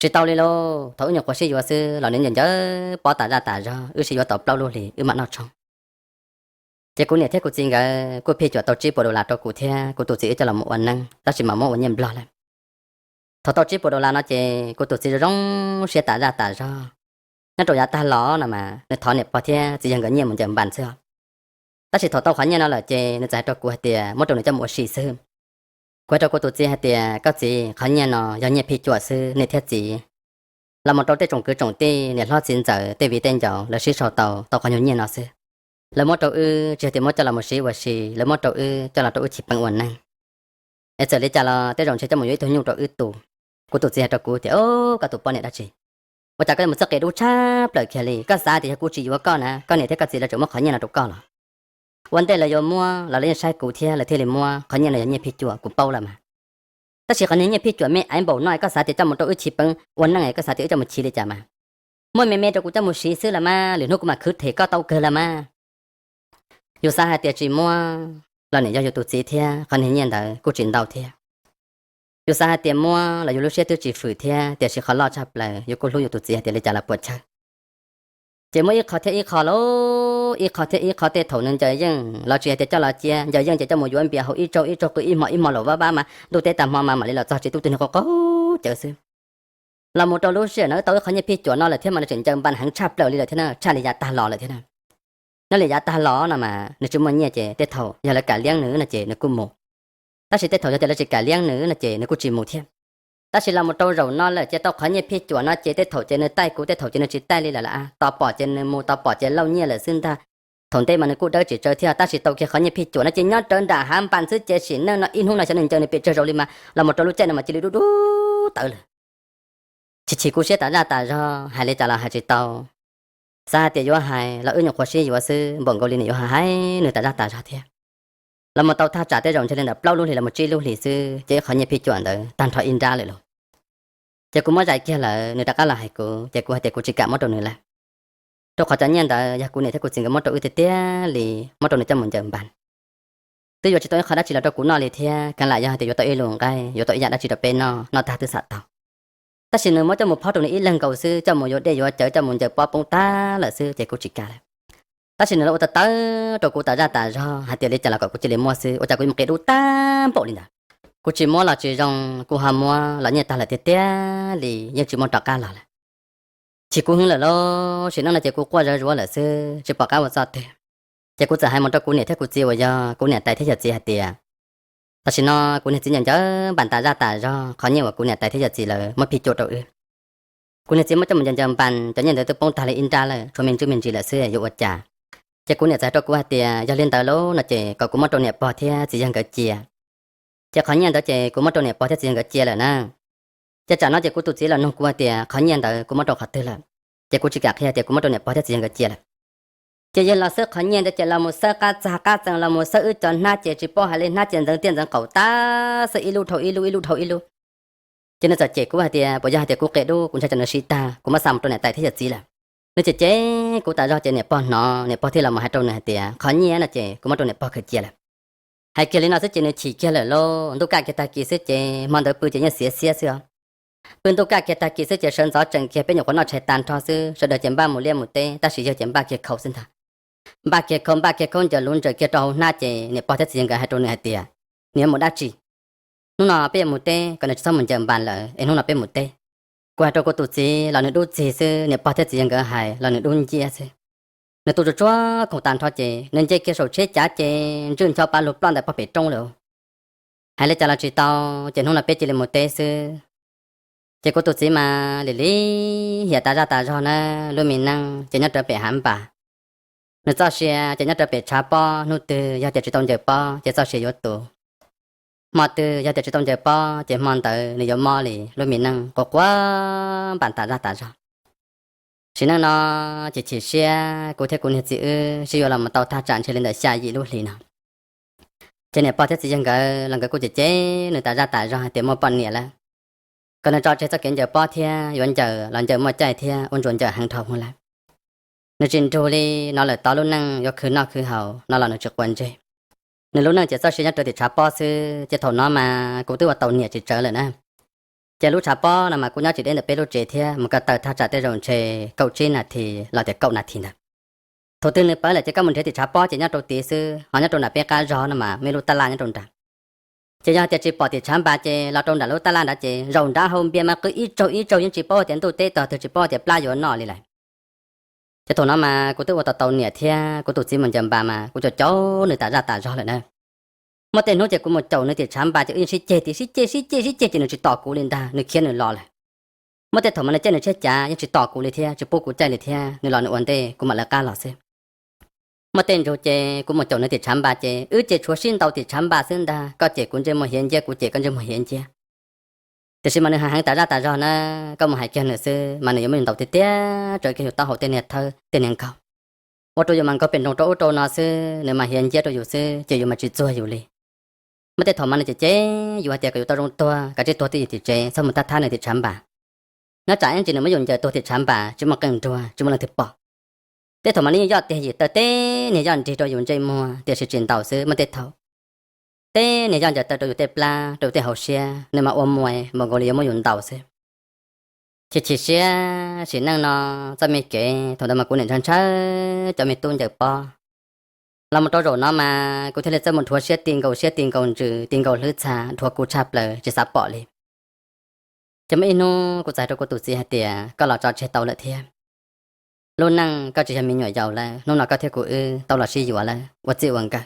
Tsis tau li lauj, thaum wb nyuam qhuav sib yuav xwb los nws ncaws ncaws pob tas zaj tas zog, wb sib yuav tau plaub lub hlis wb mam noj tshoob. Ces kuv niam thiab kuv txiv nkawd kuj phij cuam tau tsib puas dollar rau kuv thiab kuv tus txiv wb coj los mus ua neeb, tab sis mas muab ua nyiaj Nplog lawm. Thaum tau tsib puas dollar no ces kuv tus txiv zoo zoo siab tas zaj tas zog. Nyob rau yav tag los no mas nws thov niam pog thiab txiv yawg nkawd nyiaj mus ncaws npas xwb. Tab sis thaum tau qhov nyiaj no lawm ces nws txawm hais rau kuv hais tias muab rau nws coj mus ua si xwb. Kuv hais rau kuv tus txiv hais tias, Koj txiv, qhov nyiaj no yog nyiaj phij cuam xwb, niam thiab txiv los mus rau tej tsoom kwv tsoom tij, niam hlob txiv ntxawm, tej viv tej ncaus lawv sib sau tau tau qhov nyuag nyiaj no xwb. Lawv muab rau wb tsis yog tias muab coj los mus siv ua si, lawv muab rau wb coj los rau wb chiv peev ua neeg. Es txawm li cas los tej zaum ntshe coj mus yuav ib tug nyuj rau wb tu. Kuv tus txiv hais rau kuv tias, Koj tus poj niam dab tsi? Ua cas koj yuav mus txoj kev dub tshaj plaws kiag li? Koj xav tias yog kuv tsis yuav koj na, koj niam thiab koj txiv lawv tseem muab qhov nyiaj no rau koj los? Ua ntej lawv yuav muab los lawv yeej saib kuv thiab lawv thiaj li muab, qhov nyiaj no yog nyiaj phij cuam kuv paub lawm mas. Tab sis qhov niag nyiaj phij cuam me aiv npaum no koj xav tias coj mus rau wb chiv peev ua neej es koj xav tias wb coj mus chiv li cas mas? Muab me me rau kuv coj mus siv xwb los mas, lwm hnub kuv mam khwv them koj tau kawg los mas. Yus xav hais tias tsis muab los nim yog yus tus txiv thiab qhov niag nyiaj ntawd kuj tsis ntau thiab. Yus xav hais tias muab los yus lub siab twb tsis fwm thiab, tiam sis qhov loj tshaj plaws yus kuj hlub yus tus txiv hais tias li cas los puas chawj. Ces muab ib qho thiab ib qho lauj, ib qho thiab ib qho, tej thaum nws ncaws yeej los tsis hais tias coj los cia, ncaws yeej ces coj mus yuav npias haus ib tsaug ib tsaug, qw ib hmo ib hmo laum vab vab mas ntuj teb tag hmo mas mam li los txog tsis tub twg niag qaug qaug cawv xwb. Los mus rau lub sij hawm no wb tau ib qhov nyiaj phij cuam no lawm thiab mas nws tseem ncaws npas heev tshaj plaws li lawm thiab na, tshaj li yav tag los lawm thiab na. Nyob li yav tag los no mas nws tsis muaj nyiaj ces tej thaum yog lawv kam liab nws no ces nws kuj mus, tab sis tej thaum yog tias lawv tsis kam liab nws no ces nws kuj tsis mus thiab. Tab sis los mus rau zaum no lawm ces tau qhov nyiaj phij cuam no ces tej thaum ces nws taij kuv, tej thaum ces nws tsis taij li lawm lauj. Tos pom ces nws mus, tos pom ces lauj nyiaj lawm xwb ntag. Thaum ntej mas nws kuj dawb tsis tsawv thiab, tab sis tau kiag qhov nyiaj phij cuam no ces nyob rawv nram hav npas xwb ces sim neej no ib hnub no xyov nws ncaws nws pes tsawg zaus li mas los mus rau lub caij no mas cia li dub dub tawv lawm. Chim chim kuv siab tas zaj tas zog, hais li cas los hais tsis tau. Xav hais tias yuav hais los wb nyuam qhuav sib yuav xwb, npaum nkaus li nws yuav hais hais nws tas zaj tas zog thiab. Los mus tau thaj tsam tej zaum ntshe li ntawm plaub lub hlis los mus tsib lub hlis xwb ces ib qhov nyiaj phij cuam ntawd tag nrho ib nrab lawm lauj. Ces kuv muab zais kiag lawm nws rov qab los hais kuv ces kuv hais tias kuv tsis kam muab rau nws lawm, rau qhov cov nyiaj ntawd yog kuv niam thiab kuv txiv nkawd muab rau wb tiag tiag li, muab rau nws coj mus ncaws npas. Twb yuav tsis tau ib qho dab tsi los rau kuv noj li thiab, kheev lam yog hais tias yuav tau ib lub nqaij, yuav tau ib yam dab tsi rau peb noj, noj tag twb xam tau. Tab sis nws muab coj mus phob rau nws ib leeg nkaus xwb, coj mus yuav dej yuav cawv, coj mus ncaws pob poob tag lawm xwb ces kuv tsis kam lawm. Tab sis nws los ua tawv tawv rau kuv tas zaj tas zog hais tias li cas los kom kuv cia li muab xwb, ua cas kuv yuav mus qias dub tag npaum li ntawd. Kuv tsis muab los tsis zoo, kuv ho muab los nyiaj tag lawm tiag tiag li, yeej tsis muaj rov qab los lawm. Chim kuv heev lawm lauj, sim neej no ces kuv quaj zawv zuav lawm xwb, tsis pom qab ua txoj twg. Ces kuv txawm hais mus rau kuv niam thiab kuv txiv uas yog kuv niam tais thiab yawm txiv hais tias, tam sim no kuv niag txiv ncaws ncaws npas tas zaj tas zog, qhov nyiaj uas kuv niam tais thiab yawm txiv lawv muab phij cuam rau wb, kuv niag txiv muab coj mus ncaws ncaws npas, cov nyiaj ntawd twb poob tag li ib nrab lawm, tshuav me ntsis me ntsis lawm xwb yuav ua cas? Ces kuv niam txawm hais rau kuv hais tias yog li ntawd lauj no ces kom kuv muab rau niam pog thiab txiv yawg nkawd cia. Ces qhov nyiaj ntawd ces kuv muab rau niam pog thiab txiv yawg nkawd cia lawm na. Ces tsam no ces kuv tus txiv los nug kuv hais tias qhov nyiaj ntawd kuv muab rau qhov twg lawm, ces kuv tsis kam qhia tias kuv muab rau niam pog thiab txiv yawg nkawd cia lawm. Ces yawg los xawb qhov nyiaj ntawd ces los mus xawb qab txag qab txee, los mus xawb wb cov hnab ces tsis paub hais li, hnab ces ntxeev tiaj ntxeev qaum tab xwb, ib lub dhau ib lub, ib lub dhau ib lub. Ces nws txawm cem kuv hais tias puas yog hais tias kuv qias dub, kuv ntshai tsam nws siv tag kuv muab xa mus rau niam tais thiab yawm txiv lawm. Nws cem cem kuv tas zog ces niam pog hnov, niam pog thiaj los mus hais rau nws hais tias qhov nyiaj no ces kuv muab rau niam pog nkawd cia lawm. Hais kiag li no xwb ces nws chim kiag lawm lauj. Ntuj kaj kiag tag kis xwb ces hmo ntawd pw ces yeej xiav xiab xwb os. Pw ntuj kaj kiag tag kis xwb ces sawv ntxov tseem kiag peb nyuam qhuav noj tshais tag nrho xwb, sawv daws ces npaj mus liaj mus teb, tab sis yawg ces npaj kiag khau xwb ntag. Npaj kiag khau, npaj kiag khaub ncaws luv ntsaws kiag rau hauv hnab ces niam pog thiab txiv yawg nkawd hais rau nws hais tias, nws yuav mus dab tsi? Hnub no peb yuav mus teb, kom nws tsis txhob mus ncaws npas lawm es hnub no peb mus teb. Kuv hais rau kuv tus txiv los nws dub txig xwb, niam pog thiab txiv yawg nkawd hais los nws dub nciab xwb. Nws tu tsuag tsuag khoom tas nrho ces nws nce kiag saum tsheb cav ces ntswj ncho pa lug ploj ntawm pog pem roob lawm. Hais li cas los tsis tau, ces hnub no peb cia li mus teb xwb. Ces kuv tus txiv mas lim lim hiam tas zaj tas zog na, lub me neej ces nyob rau pem hav npas. Nws txoj sia ces nyob rau pem tshav pob, hnub twg yog tias tsis tau ncaws pob ces txoj sia yuav tu. Hmo twg yog tias tsis tau ncaws pob ces hmo ntawd nws yuav mob li, lub me neej quav quav npas tas zaj tas zog. Sim neej no ces chim siab kuv thiab kuv niag txiv wb sib yuav los mus tau thaj tsam ntshe li ntawm xya yim lub hlis no. Ces niam pog thiab txiv yawg nkawd los nkawd kuj cem cem nws tas zaj tas zog hais tias muaj poj niam lawm, kom nws tso tseg txoj kev ncaws pob thiab, yuav ncaws los ncaws muaj caij thiab ua ntsuas ncaws heev dhau hwv lawm. Nws tsis nrug li no lawm tod lub neej yuav khwv noj khwv haus no los nws tsis quav ntsej. Nws lub neej ces txoj sia nyob rau tim tshav pob xwb, ces thaum no mas kuv twb ua tau niam tsis tsawv lawm na. Ces lub tshav pob no mas kuj nyob tsis deb ntawm peb lub tsev thiab, mus ko taw thaj tsam tej zaum ntshe kaum tsib nas this los tias kaum nas this ntawd. Thaum twg nws pawv lawm ces koj mus nrhiav tim tshav pob ces nyob rau tid xwb, ho nyob rau nram peb qab zog no mas muaj ib lub tab laj nyob rau nrad. Ces yog tias tsis pom tim tshav npas ces los rau nram lub tab laj nrad ces zaum nrad hau npias mas qw ib tsaug ib tsaug yeej tsis paub tias ntuj teb tog twg, tsis paub tias plab yuav noj li lawm. Ces thaum no mas kuv twb ua tau tau niam thiab kuv tus txiv mus ncaws npas mas kuv caum caum nws tas zaj tas zog lawm na. Muaj tej hnub ces kuv mus caum nws tim tshav npas ces wb yeej sib ceg tias sib ceg sib ceg sib ceg ces nws tsis tos kuv li ntag, nws khiav nws los lawm. Muaj tej thaum mas nws caij nws tsheb cav yeej tsis tos kuv li thiab tsis pub kuv caij li thiab, nws los nws ua ntej kuv mam lawv qab los xwb. Muaj tej ntsug ces kuv mus caum nws tim tshav npas ces wb ces tshuav sib ntaus tim tshav npas xwb ntag, koj cem kuv ntsej muag hiav nciab, kuv cem koj ntsej muag hiav nciab. Tiam sis mas nws heev heev tas zaj tas zog na, koj mus hais kiag nws xwb mas nws yuav muab yus ntaus tiag tiag, tsawv kiag yus taub hau tej niag thawb tej niag nkaug, ua rau yus mas nkaug pem nroog rau ub rau no xwb, nws mas hiav nciab rau yus xwb ces yus mas tsis txuag yus li. Muaj tej thaum mas nws cem cem yus hais tias kom yus tau zoo tuag, kav tsij tuag twj ywm tim tsev, txhob mus tab thab nws tim tshav npas. Nyob tsam ib ntsis nws muab yus ncaws tuag tim tshav npas tsis muaj qee nruag, tsis muaj leej twg pom. Tej thaum mas nws yeej yoj tiag yim taw teb niag yoj nrig rau yus ntsej muag tiam sis tsis ntaus xwb, muaj tej thaum teb niag yoj ncaws taw rau yus tej plab rau yus tej hauv siab, nws mas ua muas npaum nkaus li yuav muab yus ntaus xwb. Chim chim siab sim neej no, txoj me kev thaum ntawd mas kuv niam ntshaw ntshaw cov me tub ncaws pob. Los mus rau zaum no mas kuv thiaj li txawj mus dhuav siab ti nkaus siab ti nkaus ntsws ti nkaus hlwb txha, dhuav kuv tshaj plaws tsis xav pom li. Ces muaj ib hnub kuv txawm hais rau kuv tus txiv hais tias koj los tso tseg tau lawm thiab. Lub neej koj tsis yog me nyuam yaus lawm, hnub no koj thiab kuv wb tau los sib yuav lawm, ua txij ua nkawm,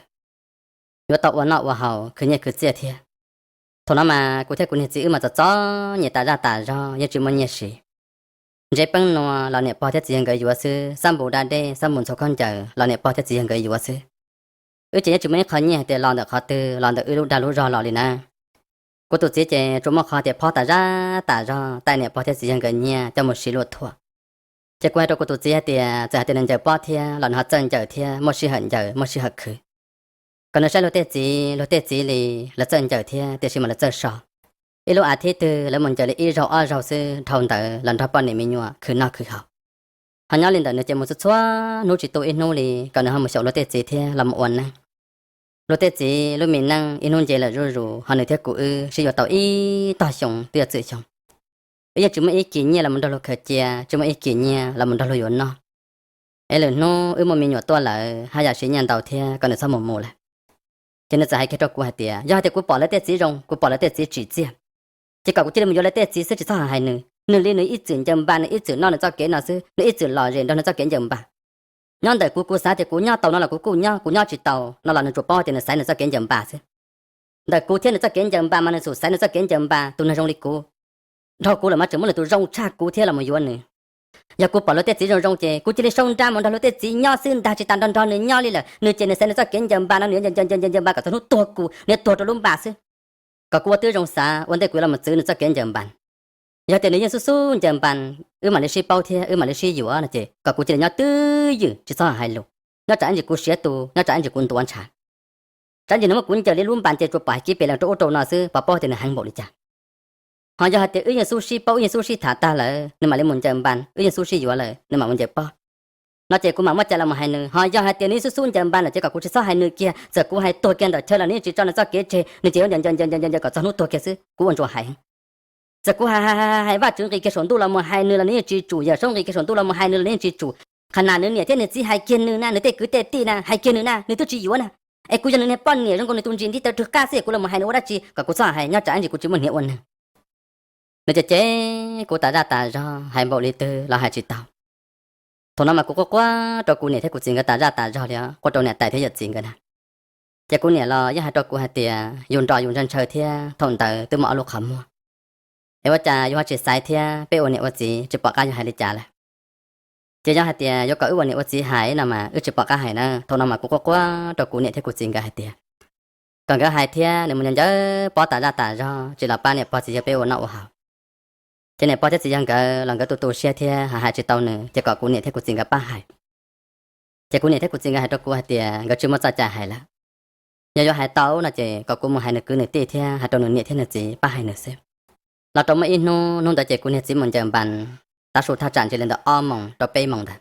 yuav tau ua noj ua haus khwv nyiaj khwv txiaj thiab. Thaum no mas kuv thiab kuv niag txiv wb mas txom txom nyem tas zaj tas zog, yeej tsis muaj nyiaj siv. Ntsev peeb nua los niam pog thiab txiv yawg nkawd yuav xwb, xab npus da dej xab npus ntxhua khaub ncaws los niam pog thiab txiv yawg nkawd yuav xwb. Wb ces yeej tsis muaj ib qho nyiaj hais tias los ntawm qhov twg los ntawm wb lub dag lub zog los li na. Kuv tus txiv ces tsuas muaj qhov tias phob tas zaj tas zog, taij niam pog thiab txiv yawg nkawd nyiaj coj mus siv luaj thuam. Ces kuv hais rau kuv tus txiv hais tias txawm hais tias nws ncaws pob thiab los nws ho txawj ncaws thiab, muaj sij hawm ncaws muaj sij hawm khwv. Kom nws saib luag tej txiv, luag tej txiv li, lawv txawj ncaws thiab tiam sis mas lawv txawj so. Ib lub as thiv twg lawv mus ncaws li ib zaug ob zaug xwb, dhau ntawd los nrog poj niam me nyuam khwv noj khwv haus. Ho nyob li ntawm nws ces mus txhua txhua hnub tsis tu ib hnub li, kom nws ho mus xyaum luag tej txiv thiab los mus ua neej. Luag tej txiv lub me neej ib hnub nce lawm zuj zus, ho nws thiab kuv wb sib yuav tau ib tog xyoo twb yuav txwm xyoo. Wb yeej tsis muaj ib kis nyiaj los mus nrog luag khaws cia, tsis muaj ib kis nyiaj los mus nrog luag yuav noj. Es lwm hnub wb muaj me nyuam tuaj lawm haj yam siv nyiaj ntau thiab, kom nws txhob mus mus lawm. Ces nws txawm hais kiag rau kuv hais tias yog hais tias kuv pom lawv tej txiv zoo, kuv pom lawv tej txiv tsim txiaj, ces kom kuv cia li mus yuav lawv tej txiv xwb, tsis txhob hais nws. Nws li nws ib txwm ncaws npas, nws ib txwm noj nws txoj kev no xwb, nws ib txwm lom zem nrog nws txoj kev ncaws npas. Nyob ntawm kuv, kuv xav tias kuv nyob tau no los kuv kuj nyob, kuv nyob tsis tau no los nws tsuas paub tias nws xaiv nws txoj kev ncaws npas xwb. Ntawm kuv thiab nws txoj kev ncaws npas mas nws xum xaiv nws txoj kev ncaws npas, tus neeg zoo li kuv, dhau kuv lawm mas tseem muab nws tus zoo tshaj kuv thiab los mus yuav nws. Yog kuv pom luag tej txiv zoo zoo ces kuv cia li sau nra mus nrog luag tej txiv nyob xwb ntag, tsis tas nrog nrog nws nyob li lawm. Nws ces nws xaiv nws txoj kev ncaws npas no, nws yuav ncaws ncaws ncaws ncaws ncaws npas kom txog hnub tuag kuv, nws yuav tuag rau lub npas xwb. kom kuv ua tib zoo xav ua ntej kuv yuav los mus txwv nws txoj kev ncaws npas. Yog tias nws yeej xub xub ncaws npas, wb mam li sib paub thiab wb mam li sib yuav no ces kom kuv cia li nyob twj ywm tsis txhob hais lus, nyob tsam ib ntsis kuv siav tu, nyob tsam ib ntsis kuv ntuav ntshav. Tsam ib ntsis nws muab kuv ncaws li lub npas ces tsuas pom hais kiv pem los rau ub rau no xwb, pom paub tias nws heev npaum li cas. Ho yog hais tias wb yeej xub sib paub, wb yeej xub sib tham tag lawm, nws mam li mus ncaws npas, wb yeej xub sib yuav lawm, nws mam mus ncaws pob no ces kuv mam muab cai los mus hais nws. Ho yog hais tias nws xub xub ncaws npas lawm ces kom kuv tsis txhob hais nws kiag, txawm kuv hais tuag kiag ntawm chaw los nws yeej tsis tso nws txoj kev tseg, nws ces yuav ncaws ncaws ncaws ncaws ncaws kom txog hnub tuag kiag xwb, kuv ua ntsuas hais. Txawm kuv hais hais hais hais Vajtswv nqis kiag saum ntuj los mus hais nws los nws yeej tsis tsum, Yawm Saub nqis kiag saum ntuj los mus hais nws los nws yeej tsis tsum. Qhov na nws niam thiab nws txiv hais kiag nws na, nws tej kwv tej tij na hais kiag nws na, nws twb tsis yuav na. Es kuv yog nws niag poj niam zoo nkaus nws tus ntsis ntiv taw rwg qab xwb es kuv los mus hais nws ua dab tsi, kom kuv txhob hais, nyob tsam ib ntsis kuv tsis muaj hniav ua neeg. Nws ces cem kuv tas zaj tas zog hais npaum li twg los hais tsis tau. Thaum no mas kuv quaj quaj rau kuv niam thiab kuv txiv nkawd tas zaj tas zog li, quaj rau niam tais thiab yawm txiv nkawd na. Ces kuv niam los yeej hais rau kuv hais tias yus nrog yus ntshaw ntshaw thiab thaum ntawd twb muaj ob lub qhov muag, es ua cas yus ho tsis xaiv thiab, peb ua niam ua txiv tsis pom qab yuav hais li cas lawm. Ces yog hais tias yuav kom wb ua niam ua txiv hais no mas wb tsis pom qab hais na. Thaum no mas kuv quaj quaj rau kuv niam thiab kuv txiv nkawd hais tias kom nkawd hais thiab nws mus ncaws ncaws pob tas zaj tas zog tsis los pab niam pog txiv yawg peb ua noj ua haus. Ces niam pog thiab txiv yawg nkawd los nkawd tu tu siab thiab hais hais tsis tau nws ces kom kuv niam thiab kuv txiv nkawd pab hais. Ces kuv niam thiab kuv txiv nkawd hais rau kuv hais tias nkawd tsis muaj txoj cai hais lawm. Yog yuav hais tau no ces kom kuv mus hais nws kwv nws tij thiab hais rau nws niam thiab nws txiv pab hais nws xwb. Los rau muaj ib hnub, hnub ntawd ces kuv niag txiv mus ncaws npas tav su thaj tsam ntshe li ntawm ob moos rau peb moos ntawd.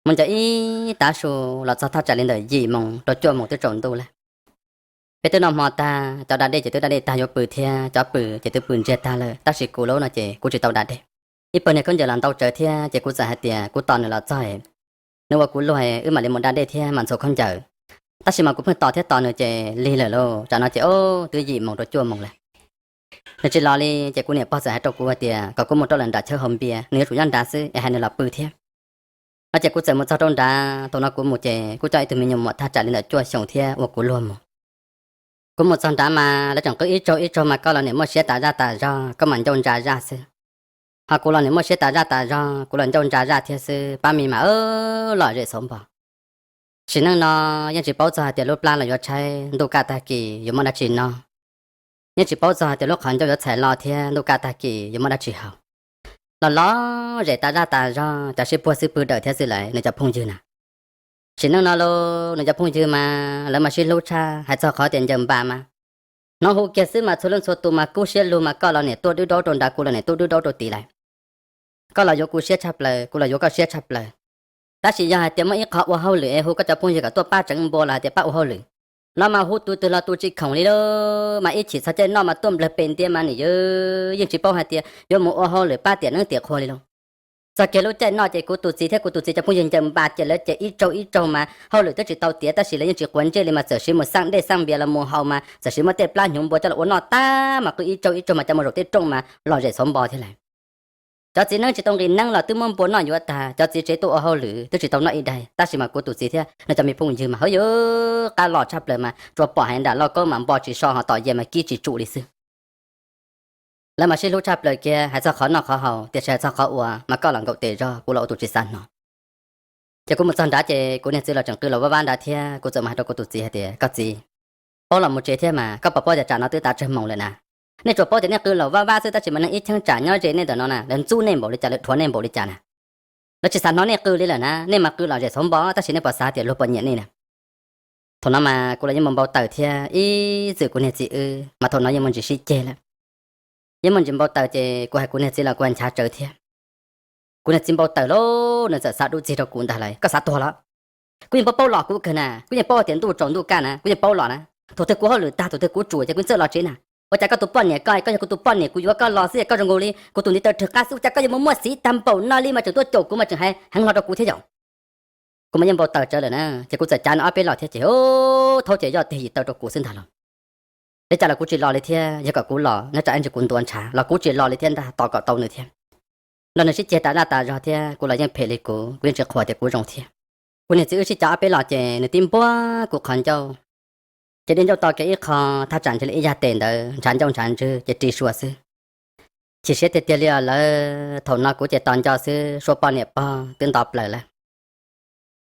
Mus ncaws ib tav su los txog thaj tsam li ntawm yim moos rau cuaj moos twb tsaus ntuj lawm. Peb twb noj hmo tag, cov da dej ces twb da dej tag yuav pw thiab, cov pw ces twb pw ntsiag tag lawm, tab sis kuv lub no ces kuv tsis tau da dej. Ib pawg niag khaub ncaws los ntau tsawv thiab ces kuv txawm hais tias kuv tos nws los txog, nws ua kuv luag wb mam li mus da dej thiab mam ntxhua khaub ncaws. Tab sis mas kuv pheej tos thiab tos nws ces lig lawm lauj, tsam no ces twb yim moos rau cuaj moos lawm. Nws tsis los li ces kuv niam pog txawm hais rau kuv hais tias kom kuv mus rau lawm nram chaw haus npias, nws yuav tsum nyob nrad xwb es hais nws los pw thiab. No ces kuv txawm mus txog rau nrad, thaum no kuv mus ces kuj coj ib tug me nyuam muam thaj tsam li ntawm cuaj xyoos thiab ua kuv luag mus. Kuv mus txog nrad mas lawv tseem qw ib tsaug ib tsaug mas koj los niam muaj siab tas zaj tas zog, koj mas ncauj ntsa zaj xwb. Ho kuv los niam muaj siab tas zaj tas zog, kuv los ncauj ntsa zaj thiab xwb, pab me mas lom zem xauv npo. Sim neej no yeej tsis paub txog hais tias lub plab los yuav tshaib, ntuj kaj tag kis yuav muaj dab tsi noj. Yeej tsis paub txog hais tias lub qhov ncauj yuav txhais lo thiab ntuj kaj tag kis yuav muaj dab tsi haus. Los lom zem tas zaj tas zog, cov sib puag xwb pw dawm thiab xwb lawm nws cov phooj ywg na. Sim neej no los nws cov phooj ywg mas lawv mas sib hlub tshaj, hais txog qhov tias ncaws npas mas hnov hu kiag xwb mas txhua leej txhua tus mas kub siab lug mas koj los niam tuaj dwb daub rau nrad, kuv los niam tuaj dwb daub rau tid lawm. Koj los yuav kuv siab tshaj plaws, kuv los yuav koj siab tshaj plaws. Tab sis yog hais tias muaj ib qho ua hauj lwm es hu koj cov phooj ywg kom tuaj pab tseev npua los hais tias pab ua hauj lwm, no mas hu tus twg los tus tsis khoom li lauj, mas ib chim txog caij noj mas tuaj nplawg pes ntiab mas nim yeej tsis paub hais tias yuav mus ua hauj lwm pab tiam neeb tiam qhua li lauj. Txog kiag lub caij noj ces kuv tus txiv thiab kuv tus txiv cov phooj ywg ncaws npas ces lawv ces ib tsaug ib tsaug mas hauj lwm twb tsis tau tiav tab sis lawv yeej tsis quav ntsej li mas txawm siv mus xaj dej xaj npias los mus haus mas txawm siv muab tej plab hnyuv npua coj los ua noj tag mas qw ib tsaug ib tsaug mas cov mus zaum tej rooj mas lom zem xauv npo thiab lawm. Cov txiv neeb tsis tau nqis neeb los twb muab npua noj yuav tag, cov txiv tsev tuaj ua hauj lwm twb tsis tau noj ib daig, tab sis mas kuv tus txiv thiab nws cov me phooj ywg mas hawv yuv qab loj tshaj plaws mas tsuas pom hais nram lauj kaub mas npo tsis so ho tom yas mas kib tsis tsum li xwb. Lawv mas sib hlub tshaj plaws kiag, hais txog qhov noj qhov haus, tiam sis hais txog qhov uas mas koj los nkaum tes zog, kuv los ua tus tsis xav hnov. Ces kuv mus txog nrad ces kuv niag txiv los tseem qw laus vaj vab nrad thiab, kuv txawm mus hais rau kuv tus txiv hais tias, koj txiv, paub los mus tsev thiab mas, koj puas paub tias tsam no twb tav tsawg moos lawm na? Nej tsuas paub tias nej qw laus vaj vab xwb, tab sis mas neeg ib cheeb tsam nyob ze nej ntawm no na, lawv ntxub nej npaum li cas, lawv dhuav nej npaum li cas na? Lawv tsis xav hnov nej qw li lawm na, nej mas qw lom zem xauv npo tab sis nej puas xav tias luag puas nyiam nej na? Thaum no mas kuv los yeej npau npau taws thiab, ib txwm kuv niag txiv wb mas thaum no yeej muaj ntsis sib ceg lawm. Yeej muaj ntsis npau taws ces kuv hais kuv niag txiv los kuv nchav tsawv thiab. Kuv niag txiv npau taws lauj, nws txawm xav dub txig rau kuv ntag lauj, koj xav tuag los? Kuv yeej paub paub los kuv kawg na, kuv yeej paub tias ntuj tsaus ntuj kaj na, kuv yeej paub los na. Thaum twg kuv hauj lwm tag, thaum twg kuv tsum ces kuv txawj los tsev na. Ua cas koj tus poj niam ko, koj yog kuv tus poj niam, kuv yuav koj los xwb, koj zoo nkaus li kuv tus ntiv taw rwg qab xwb, ua cas koj yuav mus muaj xiv tag npaum no li mas tseem tuaj caum kuv mas tseem hais heev hlo rau kuv thiab yom? Kuv mas yeej npau taws tsawv lawm na, ces kuv txawm cav nws ob peb los thiab ces thaub ces yoj tig yim taw rau kuv xwb ntag lauj. Li cas los kuv tsis los li thiab, yog kom kuv los nyob tsam ib ntsis kuv ntuav ntshav los kuv tsis los li thiab ntag, tos kom tau nws thiab. Nrog nws sib ceg tas zaj tas zog thiab, kuv los yeej phem li kuv, kuv yeej tsis qhuas tias kuv zoo thiab. Kuv niag txiv wb sib cav ob peb los ces nws tib npuab kuv qhov ncauj, ces dej ncauj to kiag ib qho, thaj tsam ntshe li ib yag tes ntawd ntshav ncauj ntshav ntswg ces ris sua xwb. Chim siab tiag tiag li os lawv, thaum no kuv ces tos nco xwb, suab poj niam pog twb nto plaws lawm.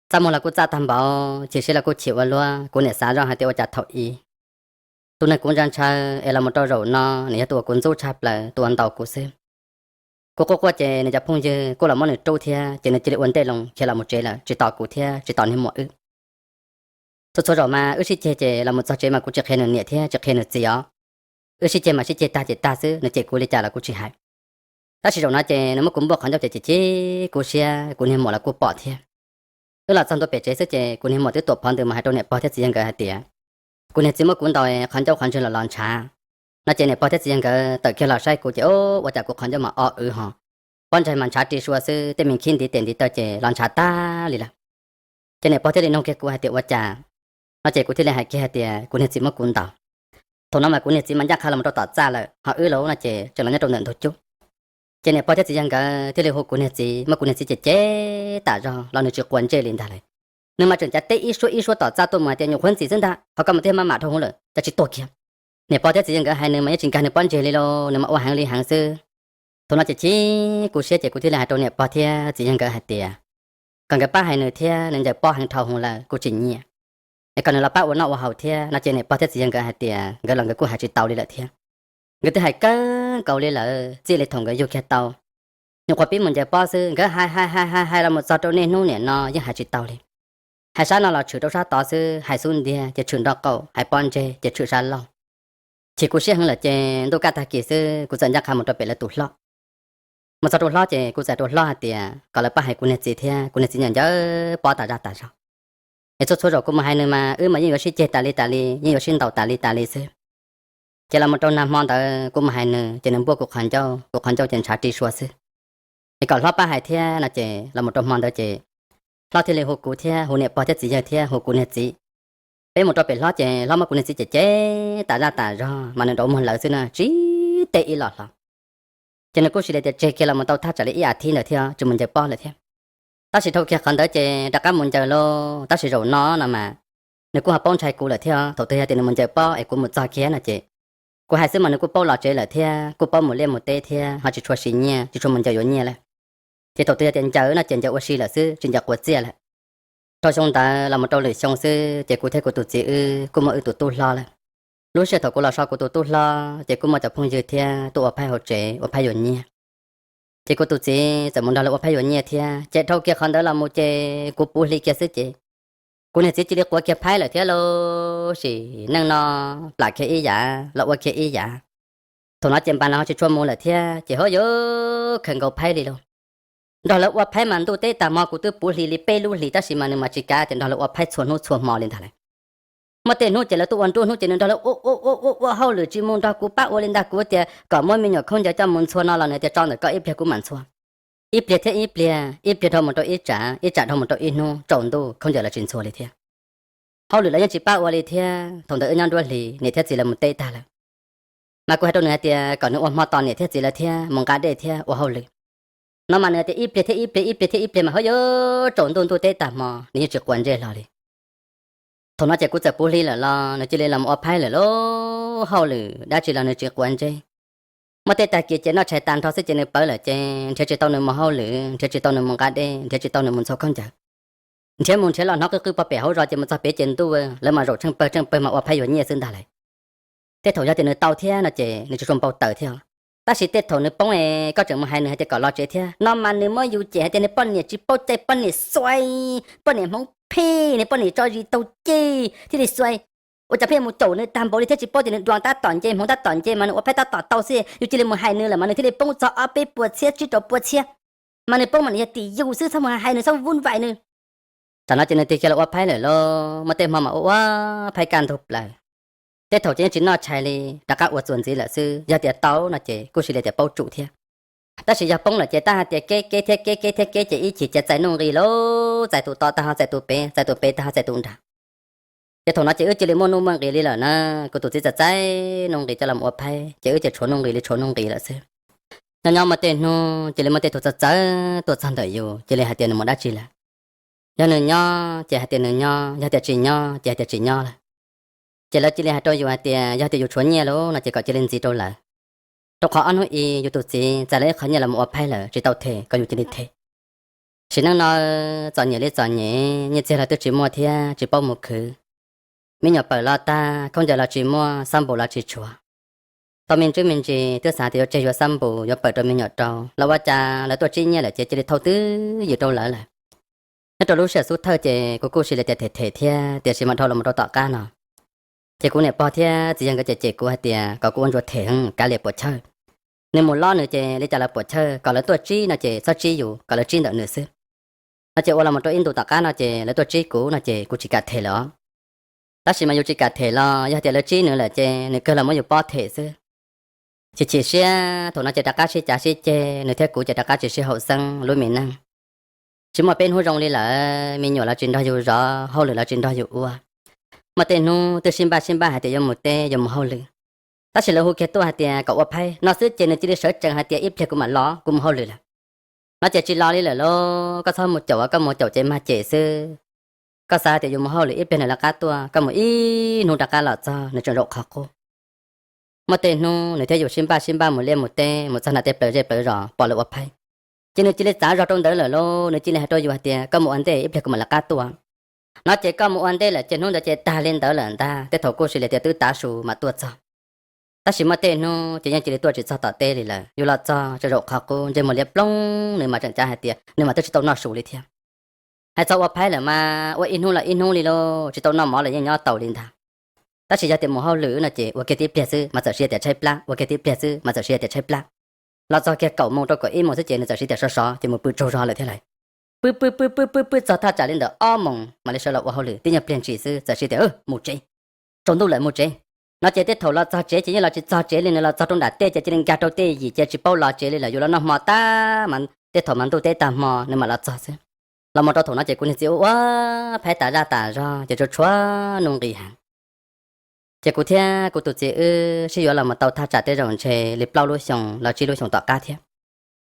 Txaj muag los kuj txaj tag npaum, chim siab los kuj chim ua luaj, kuv niam xav zoj hais tias ua cas thaum ub Tus neeg kuv ntshaw ntshaw es los mus rau zaum no nws yog tus uas kuv ntxub tshaj plaws, tus uas ntaus kuv xwb. Kuv quaj quaj ces nws cov phooj ywg kuj los muab nws rub thiab ces nws cia li ua ntej loo khiav los mus tsev lawm, tsis tos kuv thiab tsis tos niag muam wb. Txhua txhua zaum mas wb sib ceg ces los mus txog tsev mas kuv tsis qhia nws niam thiab tsis qhia nws txiv os. Wb sib ceg mas sib ceg tag ces tag xwb, nws cem kuv li cas los kuv tsis hais. Tab sis zaum no ces nws muab kuv npuaj qhov ncauj ces chim chim kuv siab, kuv niag muam los kuj pom thiab. Wb los txog ntua pem tsev xwb ces kuv niag muam twb tuam phov ntws mus hais rau niam pog thiab txiv yawg nkawd hais tias, kuv niag txiv muab kuv ntaus qhov ncauj qhov ntswg los los ntshav. No ces niam pog thiab txiv yawg nkawd tawm kiag los saib kuv ces ua cas kuv qhov ncauj mas o wv hos, pob ntseg mas ntshav ri sua xwb, tej me khib ntiv tes ntiv taw ces los ntshav tag li lawm. Ces niam pog thiaj li nug kiag kuv hais tias ua cas, no ces kuv thiaj li hais kiag hais tias kuv niag txiv muab kuv ntaus. Thaum no mas kuv niag txiv mas ncaj qha los mus rau tom txaj lawm, ho wb los no ces tseem los nyob rau ntawm ntug cub. Ces niam pog thiab txiv yawg nkawd thiaj li hu kuv niag txiv, muab kuv niag txiv cem cem tas zog los nws tsis quav ntsej li ntag lauj. Nws mas tseem cav teb ib suab ib suab tom txaj tuaj mus hais tias nyuam qhuav ntxim xwb ntag, qhov ko mas twb maj mam dhau hwv lawm, cas tsis tuag kiag. Niam pog thiab txiv yawg nkawd hais nws mas yeej tsis nkag nws pob ntseg li lauj, nws mas ua heev li heev xwb. Thaum no ces chim kuv siab ces kuv thiaj li hais rau niam pog thiab txiv yawg nkawd hais tias kom nkawd pab hais nws thiab, nws ncaws pob heev dhau hwv lawm kuj tsis nyiam, es kom nws los pab ua noj ua haus thiab no ces niam pog thiab txiv yawg nkawd hais tias nkawd los nkawd kuj hais tsis tau li lawm thiab. Nkawd twb hais kawg nkaus li lawm, txij li thaum nkawd yug kiag tau, nyuam qhuav pib mus ncaws pob xwb nkawd hais hais hais hais hais los mus txog rau niaj hnub niam no yeej hais tsis tau li. Hais sab no los tshwm rau sab tod xwb, hais xub ntiag ces tshwm nraub qaum, hais pob ntseg ces tshwm sab laug. Chim kuv siab heev lawm ces ntuj kaj tag kis xwb kuv txawm ncaj qha mus rau pem lawv tus hlob. Mus txog rau hlob ces kuv txawm rau hlob hais tias kom lawv pab hais kuv niag txiv thiab, kuv niag txiv ncaws ncaws pob tas zaj tas zog. Es txhua txhua zaum kuv mus hais nws mas wb mas yeej yuav sib ceg tas li tas li, yeej yuav sib ntaus tas li tas li xwb. Ces los mus rau nag hmo ntawd kuv mus hais nws ces nws npuaj kuv qhov ncauj, kuv qhov ncauj ces ntshav ri sua xwb. Es kom hlob pab hais thiab no ces los mus rau hmo ntawd ces hlob thiaj li hu kuv thiab hu niam pog thiab txiv yawg thiab hu kuv niag txiv. Peb mus rau pem hlob ces hlob muab kuv niag txiv cem cem tas zaj tas zog mas nws nrov muag lawv xwb na, tsis teb ib los hlo. Ces nws kuj sis li tias tseg kiag los mus tau thaj tsam li ib as thiv ntawd thiab tsis mus ncaws pob lawm thiab. Tab sis dhau kiag qhov ntawd ces rov qab mus ncaws lauj, tab sis zaum no no mas nws kuj ho paub ntshai kuv lawm thiab. Thaum twg yog tias nws mus ncaws pob es kuv mus txog kiag no ces kuv hais xwb mas nws kuj paub los tsev lawm thiab, kuj paub mus liaj mus teb thiab ho tsis tshua siv nyiaj, tsis tshua mus ncaws yuav nyiaj lawm. Ces thaum twg yog tias ncaws no ces ncaws ua si lawm xwb, tsis ncaws quav txiaj lawm. Rau xyoo ntawd los mus rau lwm xyoo xwb ces kuv thiab kuv tus txiv wb kuj muaj wb tus tub hlob lawm. Lub sij hawm thaum kuv los so kuv tus tub hlob ces kuj muaj cov phooj ywg thiab tuaj ua phaib hauv tsev ua phaib yuav nyiaj. Ces kuv tus txiv txawm mus nrog lawv ua phaib yuav nyiaj thiab, ces dhau kiag qhov ntawd los mus ces kuv puv hli kiag xwb ces kuv niag txiv cia li quav kiag phaib lawm thiab lauj. Sim neej no plam kiag ib yav los ua kiag ib yav. Thaum no ces npas no ho tsis tshua mus lawm thiab ces ho yuav khaws nkaus phaib li lauj. Nrog lawv ua phaib mas ntuj teb tag hmo kuv twb puv hli li peb lub hlis tab sis mas nws mas tsis kav tias nrog lawv ua phaib txhua hnub txhua hmo li ntag lauj. Muaj tej hnub ces lawv tuaj ua nruab hnub ces nws nrog lawv ua ua ua ua ua hauj lwm tsis mus nrog kuv pab ua li ntag. Kuv tias kom muab me nyuam khaub ncaws coj mus ntxhua no los nws tias tso ntawm koj ib pliag kuv mam ntxhua. Ib pliag thiab ib pliag, ib pliag dhau mus rau ib tsam, ib tsam dhau mus rau ib hnub, tsaus ntuj khaub ncaws los tsis ntxhua li thiab. Hauj lwm los yeej tsis pab ua li thiab. Thaum ntawd wb nyob nruab hlis niam thiab txiv lawv mus teb tag lawm. Mas kuv hais rau nws hais tias kom nws ua hmo tos niam thiab txiv lawv thiab mus nqa dej thiab ua hauj lwm. No mas nws tias ib pliag thiab ib pliag, ib pliag thiab ib pliag mas ho yuav tsaus ntuj ntuj teb tag hmo nws yeej tsis quav ntsej hlo li. Thaum no ces kuv txawm puv hli lawm los nws cia li los ua phaib lawm lauj. Hauj lwm dab tsi los nws tsis quav ntsej. Muaj tej tag kis ces noj tshais tag nrho xwb ces nws ploj lawm ces nrhiav tsis tau nws mus hauj lwm, nrhiav tsis tau nws mus nqa dej, nrhiav tsis tau nws mus ntxhua khaub ncaws. Nrhiav mus nrhiav los hnov qw qw pog pem hauv zos ces mus txog pem ces ntuj, lawv mas zaum tsheej pawg tsheej pawg mas ua phaib yuav nyiaj xwb ntag lauj. Tej thaum yog tias nws tau thiab no ces nws tsis tshua npau taws thiab. Tab sis tej thaum nws poob es koj tseem mus hais nws hais tias kom los tsev thiab no mas nws muab yus cem hais tias nws poj niam tsis paub cai, poj niam xuav, poj niam hmoov phem, nws poj niam tso zis taug ceg thiaj li xuav. Ua cas pheej mus caum nws tag npaum li thiab, tsis paub tias nws duas tab tom nce hmoov tab tom nce mas nws ua phaib tab tom tau xwb, yus cia li mus hais nws lawm mas nws thiaj li poob txog ob peb puas txhiab tsib rau puas txhiab. Mas nws poob mas nws yog tim yus xwb, txhob mus hais nws, txhob vun vaim nws. Tam no ces nws tig kiag los ua phaib lawm lauj. Muaj tej hmo mas ua ua phaib kaj ntug plaws. Tej thaum ces yeej tsis noj tshais li, rov qab ua txuas ntxiv lawm xwb. Yog tias tau no ces kuj sis li tias paub tsum thiab. Tab sis yog poob lawm ces tab hais tias keb keb thiab keb keb thiab keb ces ib chim ces txais nuj nqis lauj, txais tus to tag ho txais tus pem, txais tus pem tag ho txais tus nrag. Ces thaum no ces wb cia li muaj nuj muaj nqis li lawm na. Kuv tus txiv txais txais nuj nqis coj los ua phaib ces wb ces tshuav nuj nqis li tshuav nuj nqis lawm xwb. Nyob nyob muaj tej hnub cia li muaj tej tug txawv txawv tuaj txog ntawm yus, cia li hais tias nws mus dab tsi lawm. Yog nws nyob ces hais tias nws nyob, yog tias tsis nyob ces hais tias tsis nyob lawm. Ces lawv cia li hais rau yus hais tias yog tias yus tshuav nyiaj lawm no ces kom cia li ntxiv rau lawv, rau qhov ob hnub i yus tus txiv txais lawv ib qho nyiaj los mus ua phaib lawm tsis tau them, kom yus cia li them. Sim neej no txom nyem li txom nyem, nyiaj txiag los twb tsis muaj thiab tsis paub mus khwv. Me nyuam pawm los tag, khaub ncaws los tsis muaj, xab npum los tsis tshuav. Tau me ntsis me ntsis twb xav tias yuav tseg yuav xab npum yuav pawm rau me nyuam rau los ua cas lawv tuaj tsib nyiaj lawm ces cia li thauj twb ywm rau lawv lawm. Nyob rau lub sij hawm xub thawj ces kuv kuj sis li tias them them thiab, tiam sis mas dhau los rau tom qab no ces kuv niam pog thiab txiv yawg nkawd cem cem kuv hais tias kom kuv ua ntsuag them heev kav liam puas chawj. Nws mus lob nws ces li cas los puas chawj, kom lawv tuaj tsib no ces txhob tsib yus, kom lawv tsib ntawm nws xwb. No ces ua los mus rau ib ntus tom qab no ces lawv tuaj tsib kuv no ces kuv tsis kam them lawm os. Tab sis mas yus tsis kam them los yog tias lawv tsib nws lawm ces nws kawg los muab yus pob them xwb. Chim chim siab thaum no ces rov qab sib cav sib ceg, nws thiab kuv ces rov qab tsis sib haum xeeb lub me neej. Tsis muaj peb hnub zoo li lawm, me nyuam los tsis nrog yus zov, hauj lwm los tsis nrog yus ua. Muaj tej hnub twb sib npaj sib npaj hais tias yuav mus teb yuav mus hauj lwm, tab sis lawv hu kiag tuaj hais tias kom ua phaib no xwb ces nws cia li sawv tsees hais tias ib pliag kuv mam los, kuv mus hauj lwm lawm. No ces tsis los li lawm lauj, koj txhob mus caum, koj mus caum ces mag cem xwb. Koj xav hais tias yus mus hauj lwm ib pliag nws lawv qab tuaj, koj mus ib hnub rov qab los txog nws tseem zaum qhov qub. Muaj tej hnub nws thiab yus sib npaj sib npaj mus liaj mus teb, mus txog nram tej plawv zej plawv zos pom lawv ua phaib, ces nws cia li txav zog rau ntawd lawm lauj, nws cia li hais rau yus hais tias koj mus ua ntej ib pliag kuv mam lawv qab tuaj. No ces koj mus ua ntej lawm ces hnub ntawd ces tag li ntawd lawm ntag, tej thaum kuj sis li tias twb tav su mam tuaj txog. Tab sis muaj tej hnub ces yeej cia li tuaj tsis txog tom teb li lawm, yus los txog tseem zaum qhov qub, ntsej muag liab ploog, nws mas tseem cav hais tias nws mas twb tsis tau noj su li thiab. Hais txog ua phaib lawm mas ua ib hnub los ib hnub li lauj, tsis tau noj mov los yeej nyob tau li ntag. Tab sis yog tias mus hauj lwm no ces ua kiag tib pliag xwb mas txawm siv tias tshaib plab, ua kiag tib pliag xwb mas txawm siv tias tshaib plab. Los txog kiag kaum moos rau kaum ib moos xwb ces nws txawm siv tias sov sov ces mus pw tsaug zog lawm thiab lawm. Pw pw pw pw pw pw txog thaj tsam li ntawm ob moos mam li sawv los ua hauj lwm, tib nyuag pliag ntsis xwb txawm siv tias mus tsev, tsaus ntuj lawm mus tsev. No ces tej thaum los txog tsev ces yeej los tsis txog tsev li, nws los txog rau nram tej ces cia li nkag rau tej yim ces tsis paub los tsev li lawm, yus los noj hmo tag mas tej thaum mas ntuj teb tag hmo nws mam los txog xwb. Los mus rau thaum no ces kuv niag txiv ua ua phaib tas zaj tas zog ces tsuas tshuav nuj nqis heev. Ces kuv thiab kuv tus txiv wb sib yuav los mus tau thaj tsam tej zaum ntshe li plaub lub xyoos los tsib lub xyoos tom qab thiab.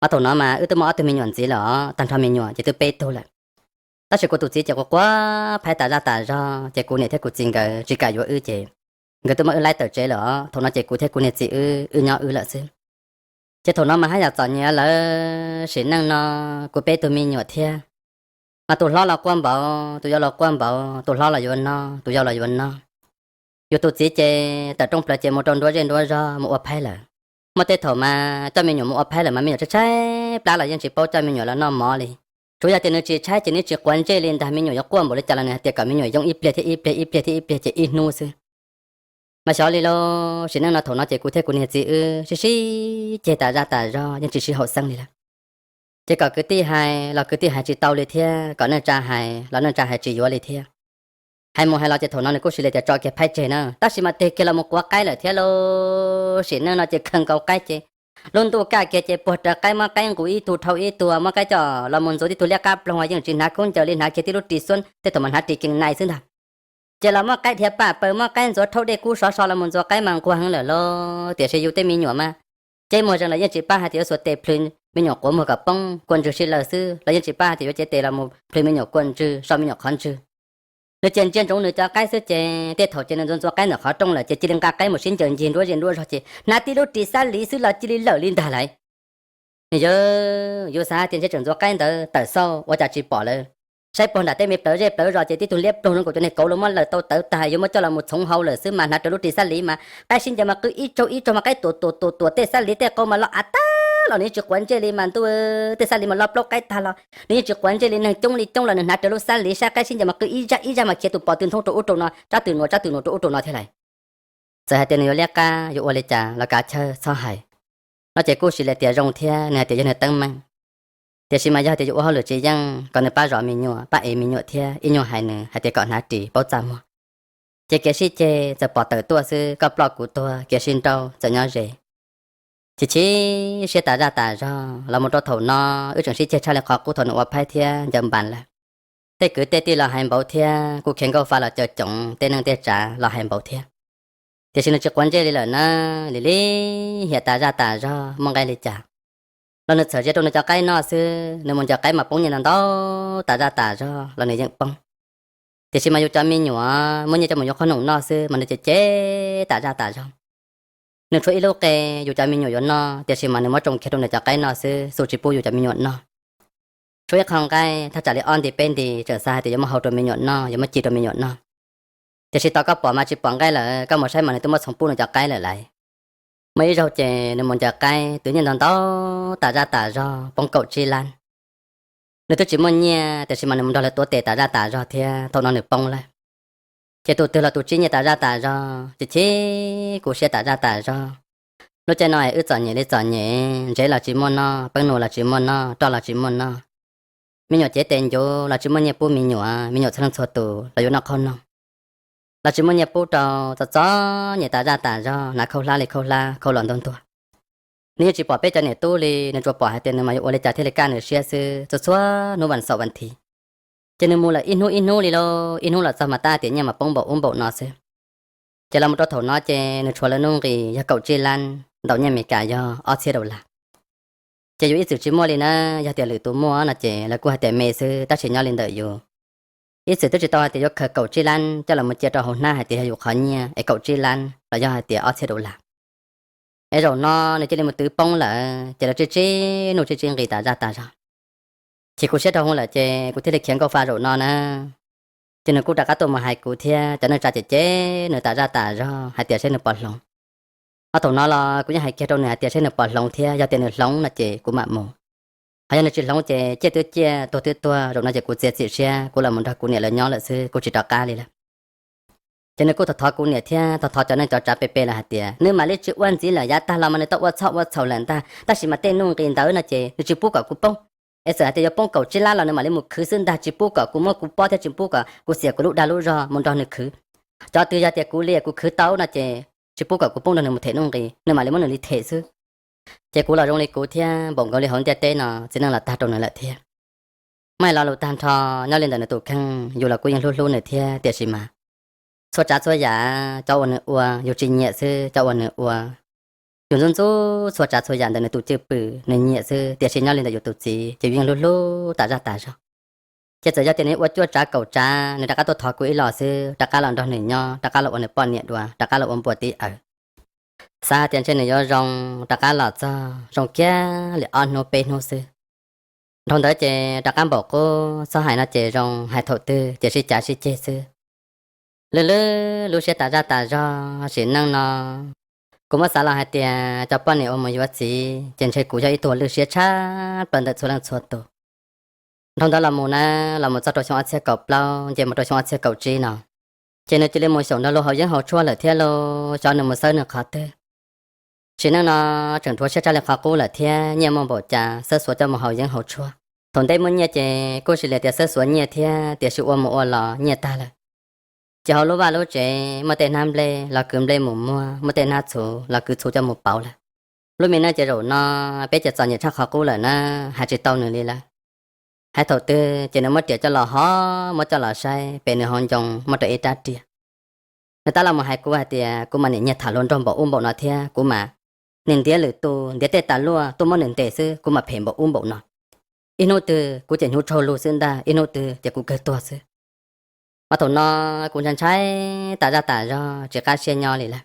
Mas thaum no mas wb twb muaj ob tug me nyuam ntxiv lawm os, tag nrho me nyuam ces twb peb tug lawm. Tab sis kuv tus txiv ces quav quav phaib tas zaj tas zog ces kuv niam thiab kuv txiv nkawd tsis kam yuav wb ces nkawd twb muab wb laib tawm tsev lawm os. Thaum no ces kuv thiab kuv niag txiv wb wb nyob wb lawm xwb. Ces thaum no mas haj yam txom nyem lawm, sim neej no kuv peb tug me nyuam thiab, mas tus hlob los quaj npaum, tus yau los quaj npaum, tus hlob los yuav noj, tus yau los yuav noj. Yus tus txiv ces tawm rooj plaws ces mus rau nruab zej nruab zog mus ua phaib lawm. Muaj tej thaum mas coj me nyuam mus ua phaib lawm mas me nyuam tshaib tshaib plab los yeej tsis paub coj me nyuam los noj mov li. Tsuav yog tias nws tsis tshaib ces nws tsis quav ntsej li ntag, me nyuam yuav quaj npaum li cas los nws hais tias kom me nyuam yoo ib pliag thiab ib pliag ib pliag thiab ib pliag ces ib hnub xwb. Mas xyov li lauj, sim neej no thaum no ces kuv thiab kuv niag txiv wb sib sib ceg tas zaj tas zog yeej tsis sib haum xeeb li lawm. Ces kom kwv tij hais los kwv tij hais tsis tau li thiab, kom neej tsa hais los neej tsa hais tsis yuav li thiab. Hais mus hais los ces thaum no nws kuj sis li tias tso kiag phaib tseg na, tab sis mas tig kiag los mus quav qaib lawm thiab lauj. Sim neej no ces khaws nkaus qaib ces lub ntuj kaj kiag ces puag rawv qaib, muab qaib nqus ib tug dhau ib tug, muab qaib coj los mus ntxuav tib tug liab qab ploog uas yeej tsis hnav khaub ncaws li, hnav kiag tib lub ris xuab, tej thaum mas hnav ris kees nais xwb ntag. Ces los muab qaib dhia paj paws, muab qaib ntxuav rhaub dej kub sov so los mus ntxuav qaib mas nquag heev lawm lauj. Tiam sis yus tej me nyuam mas cev muag zeeg los yeej tsis pab hais tias yuav xuas tes plhws me nyuam quav muag kom poob, kua ntswg sib laws xwb los yeej tsis pab hais tias yuav cev tes los mus plhws me nyuam kua ntswg, so me nyuam qhov ntswg. Nws ces ntsia ntsoov nws cov qaib xwb ces tej thaum ces nws ntxuav ntxuav qaib ntawm qhov rooj lawm ces cia li nqa qaib mus sib ncaws ncig nruab zej nruab zog ces hnav tib lub ris xab liv xwb los cia li lawm li ntag lauj. Yus, yus xav tias ntshe tseem ntxuav qaib ntawd tawm xauj ua cas tsis pom lawm. Saib puag nram tej me plawv zej plawv zos ces tib tug liab ploog zoo nkaus cov niag kauv los muab laws tau tawv tag, yuav muab coj los mus txhoov hau lawm xwb mas hnav rawv lub ris xab liv mas qaib sib ncaws mas qw ib tsaug ib tsaug mas qaib tuam tuam tuam tuam tej xab liv tej qau mas loj av tag los nws yeej tsis quav ntsej li mas ntuj, tej xab liv mas loj plaub qaib tag los nws yeej tsis quav ntsej li, neeg coob li coob los nws hnav rawv lub xab liv saib qaib sib ncaws mas qw ib zaj ib zaj mas khiav tus pos twg nthoob rau ub rau no, tsab twg nuav tsab twg nuav rau ub rau no thiab lauj. Txawm hais tias nws yuav liab qab yuav ua li cas los kav chawj txhob hais. No ces kuj sis li tias zoo thiab, nws hais tias yog nws teeb meem. Tiam sis mas yog tias yus ua hauj lwm tsis yeej, kom nws pab zov me nyuam pab ev me nyuam thiab ib nyuag hais nws hais tias kom hnav ris paub txaj muag. Ces kev sib ceg txawm pom tawm tuaj xwb, koj ploj kuv tuag, kev sib nrauj txawm nyob ze. Chim chim siab tas zaj tas zog los mus rau thaum no, wb tseem sib ceg tshaj li qhov qub thaum nws ua phaib thiab ncaws npas lawm. Tej kwv tej tij los hais npaum thiab, kuj khiav nkauj fa los caw coov tej neej tej tsav los hais npaum thiab. Tiam sis nws tsis quav ntsej li lawm na, lim li hiam tas zaj tas zog muaj nqaij li cas los nws txhawm ziab rau nws cov qaib noj xwb, nws mus ncaws qaib mas poob nyiaj ntau ntau tas zaj tas zog los nws yeej poob. Tiam sis mas yus cov me nyuam muab nyiaj coj mus yuav qhob noom noj xwb mas nws cem cem tas zaj tas zog. Nws tshuav ib lub qe yus cov me nyuam yuav noj, tiam sis mas nws muab tsoo kiag rau nws cov qaib noj xwb, xum tsis pub yus cov me nyuam noj. Tshuav ib qho nqaij thaj tsam li ob nti peb nti tseem xav hais tias yuav muab hau rau me nyuam noj, yuav muab ci rau me nyuam noj. Tiam sis tos koj pom mas tsis pom nqaij lawm, koj mus saib mas nws twb muab txhoov pub nws cov qaib lawm lauj. Muaj ib zaug ces nws mus ncaws qaib twv nyiaj ntau ntau tas zaj tas zog poob kaum tsib lab. Nws twb tsis muaj nyiaj tiam sis mas nws mus nrog lawv tuav tes tas zaj tas zog thiab thaum no nws poob lawm. Ces tus twg los tus tsib nyiaj tas zaj tas zog, ces chim kub siab tas zaj tas zog. Lub caij no es wb txom nyem li txom nyem, ntsev los tsis muaj noj, peeb nus los tsis muaj noj, roj los tsis muaj noj. Me nyuam cev tes ncuv los tsis muaj nyiaj pub me nyuam, me nyuam txhua leej txhua tus los yuav noj qhauj noj. Los tsis muaj nyiaj pub rau, txom txom nyem tas zaj tas zog, hnav khaub hlab li khaub hlab khau los ntuag ntuag. Nws yeej tsis pom peb cov niam tub li, nws tsuas pom hais tias nws mas yuav ua li cas thiaj li kaj nws siab xwb, txhua txhua hnub vas xaum vas thiv. Ces nws mus lawm ib hnub ib hnub li lauj, ib hnub los txog mas tab tias nyiaj mas poob npaum ub npaum no xwb. Ces los mus rau thaum no ces nws tshuav lawv nuj nqis yog kaum tsib lab ntaus nyiaj Amelikas yog ob txhiab dollar. Ces yus ib txwm tsis muaj li na, yog tias lwm tus muaj no ces lawv kuj hais tias me xwb tab sis nyob li ntawm yus, ib txwm twb tsis tau hais tias yuav khaws kaum tsib lab coj los mus cia rau hauv hnab hais tias yog yus qhov nyiaj es kaum tsib lab los yog hais tias ob txhiab dollar. Es zaum no nws cia li mus twv poob lawm ces lawv tsib tsib nuj tsib tsib nqis tas zaj tas zog. Chim kuv siab rau hauv lawm ces kuv thiaj li khiav nkauj fa zaum no na. Ces nws kuj rov qab tuaj mus hais kuv thiab cov neej tsa cem cem nws tas zaj tas zog hais tias saib nws puas hloov. Ob thaum no los kuv yeej hais kiag rau nws hais tias saib nws puas hloov thiab yog tias nws hloov no ces kuv mam mus. Ho yog nws tsis hloov ces ciaj twb ciaj tuag twb tuag, zaum no ces kuv txiav txim siab kuv los mus nrog kuv niam lawv nyob lawm xwb, kuv tsis rov qab li lawm. Ces nws kuj thov thov kuv niam thiab thov thov cov neej cov tsav pe pe lawm hais tias nws mam li tsis ua ntxiv lawm, yav tag los mas nws tau ua txhoj ua txhaum lawm ntag, tab sis mas tej nuj nqis ntawd no ces nws tsis pub kom kuv poob. Es txawm hais tias yuav poob kaum tsib lab los nws mam li mus khwv xwb ntag, tsis pub kom kuv muab kuv pob thiab tsis pub kom kuv xiam kuv lub dag lub zog mus nrog nws khwv. Cov twg yog tias kuv li kuv khwv tau no ces tsis pub kom kuv poob nrog nws mus them nuj nqis, nws mam li muab nws li them xwb. Ces kuv los zoo li kuv thiab npaum nkaus li hauv ntiaj teb no txiv neej los tag rau nws lawm thiab. Muaj hais lo lus tag nrho, nyob li ntawm nws tus kheej yus los kuj yeej hlub hlub nws thiab tiam sis mas txhua tsav txhua yam cov uas nws ua yus tsis nyiam xwb, cov uas nws ua yus ntxub ntxub txhua tsav txhua yam ntawm nws tus cwj pwm nws nyiam xwb, tiam sis nyob li ntawm yus tus txiv ces yus yeej hlub hlub tas zaj tas zog. Ces txawm yog tias nws ua cuaj tsav kaum tsav nws rov qab tuaj thov kuv ib los xwb, rov qab los nrog nws nyob, rov qab los ua nws poj niam dua, rov qab los ua npua tib awm. Xav hais tias ntshe nws yuav zoo, rov qab los txog zoo kiag li ob hnub peb hnub xwb. Dhau ntawd ces rov qab npaum qub, txhob hais no ces zoo, hais thaum twg ces sib cav sib ceg xwb. Lwj lwj lub siab tas zaj tas zog, sim neej no kuv muab xav los hais tias cov poj niam uas mus yuav txiv ces ntshe kuv yog ib tug lwj siab tshaj plaws ntawm txhua leej txhua tus. Dhau ntawd los mus na, los mus txog rau xyoo ob txhiab kaum plaub nce mus rau xyoo ob txhiab kaum tsib no, ces nws cia li mus xyaum nrog luag haus yeeb haus tshuaj lawm thiab lauj, xyov nws mus xawb nws qhov twg. Sim neej no tseem dhuav siab tshaj li qhov qub lawm thiab, nyiaj muaj npaum cas xawb xuav coj mus haus yeeb haus tshuaj. Thaum ntej muaj nyiaj ces kuj sis li tias xawb xuav nyiaj thiab, tiam sis ua mus ua los nyiaj tag lawm. Ces hauv lub vaj lub tsev muaj tej hnab nplej los kwv nplej mus muag, muaj tej hnab txhuv los kwv txhuv coj mus pauv lawm. Lub me neej ces zaum no peb ces txom nyem tshaj qhov qub lawm na, hais tsis tau nws li lawm. Hais thaum twg ces nws muab riam coj los hov, muab coj los saib pem nws hauv ncoo muaj rau ib rab riam. Nws tab los mus hais kuv hais tias kuv mas niam nyiag tham luag nrog npaum ub npaum no thiab, kuv mas niag ntiav lwm tus ntiav tej tas luaj tuaj muab nws ntes xwb, kuv mas phem npaum ub npaum no. Ib hnub twg kuv ces hnyuv tsaug lug xwb ntag, ib hnub twg ces kuv kawg tuag xwb. Mas thaum no kuv ntshai ntshai tas zaj tas zog tsis qab siab nyob li lawm.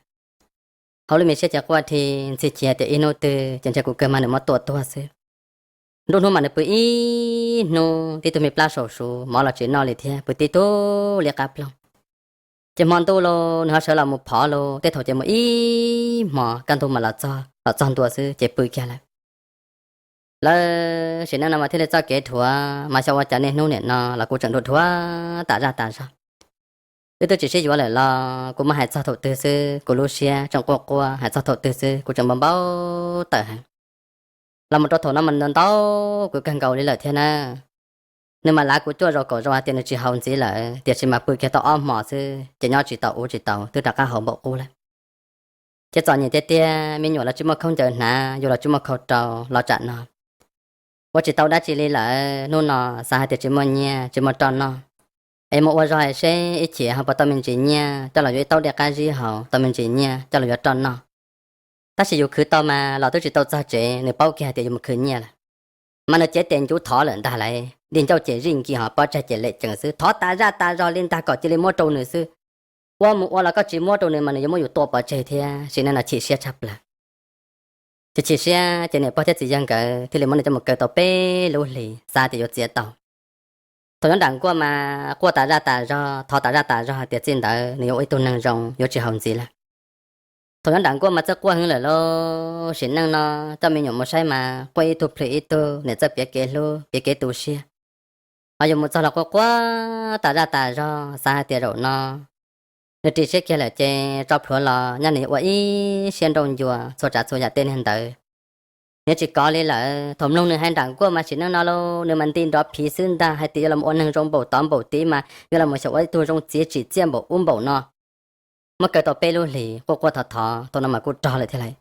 Hauv lub me siab ces quaj dhi ntxhi chim hais tias ib hnub twg ces ntshe kuv kawg mag nws muab tua tuag xwb. Nruab hnub mas nws pw ib hnub tib tug me plab saum suv, mov los tsis noj li thiab, pw tib tug li qab ploog. Ces hmo ntuj los nws ho sawv los mus phov los, tej thaum ces mus ib hmos kaj ntug mas los txog, los txog ntua xwb ces pw kiag lawm. Lawv sim neej no mas thiaj li txoj kev dhuav mas xyov ua cas niaj hnub niam no los kuv tseem dhuav dhuav tas zaj tas zog. Wb twb tsis sib yuav lawm los kuv muab hais txog thaum twg xwb kuv lub siab tseem quaj quaj, hais txog thaum twg xwb kuv tseem npau npau taws heev. Los mus rau thaum no mas ntau ntau kuv kawg nkaus li lawm thiab na. Nws mas lav kuv cuaj zaus kaum zaus hais tias nws tsis haus ntxiv lawm, tiam sis mas pw kiag tau ob hmos xwb ces nyob tsis tau ub tsis tau twb rov qab haus npaum qub lawm. Ces txom nyem tiag tiag, me nyuam los tsis muaj khaub ncaws hnav, yus los tsis muaj khau rau los tsam no. Ua tsis tau dab tsi li lawm, hnub no xav hais tias tsis muaj nyiaj tsis muaj roj noj, es mus ua zog es seb ib chim ho puas tau me ntsis nyiaj coj los yuav ib taub dej qab zib haus, tau me ntsis nyiaj coj los yuav roj noj. Tab sis yus khwv tau mas los twb tsis tau txog tsev nws paub kiag hais tias yus mus khwv nyiaj lawm. Mas nws cev tes ncuv thov lawm ntag lauj, dig ncauj ces zij nkis ho pob tsaig ces lem cees xwb, thov tas zaj tas zog li ntag kom cia li muab rau nws xwb. Ua mus ua los koj tsis muab rau nws mas nws yuav muab yus tua pov tseg thiab, sim neej no chim siab tshaj plaws. Ces chim siab ces niam pog thiab txiv yawg nkawd thiaj li muab nws coj mus kaw tau peb lub hlis, xav tias yuav txiav tau. Thaum nyob nram nkuaj mas quaj tas zaj tas zog, thov tas zaj tas zog hais tias txij ntawd nws yuav ua ib tug neeg zoo, yuav tsis haus ntxiv lawm. Thaum nyob nram nkuaj mas txawj quaj heev lawm lauj, sim neej no coj me nyuam mus saib mas quaj ib tug plhws ib tug, niam txawj piav kev hlub piav kev tu siab. Ho yus mus txog los quaj quaj tas zaj tas zog, xav hais tias zaum no nws ris siab kiag lawm ces tso plhuav los nyaj nws yuav ua ib siab nrauj ncua txhua tsav txhua yam tej niag ntawd. Nws yuav tsis kov li lawm, thaum mloog nws hais nram nkuaj mas sim neej no lauj, nws mas nti nrov phiv xwb ntag, hais tias yuav los ua neeg zoo npaum tod npaum tid mas yuav los xyaum ua ib tug zoo txiav tsim txiaj npaum ub npaum no. Muab kaw tau peb lub hlis quaj quaj thov thov, thaum no mas kuj rog lawm thiab lauj.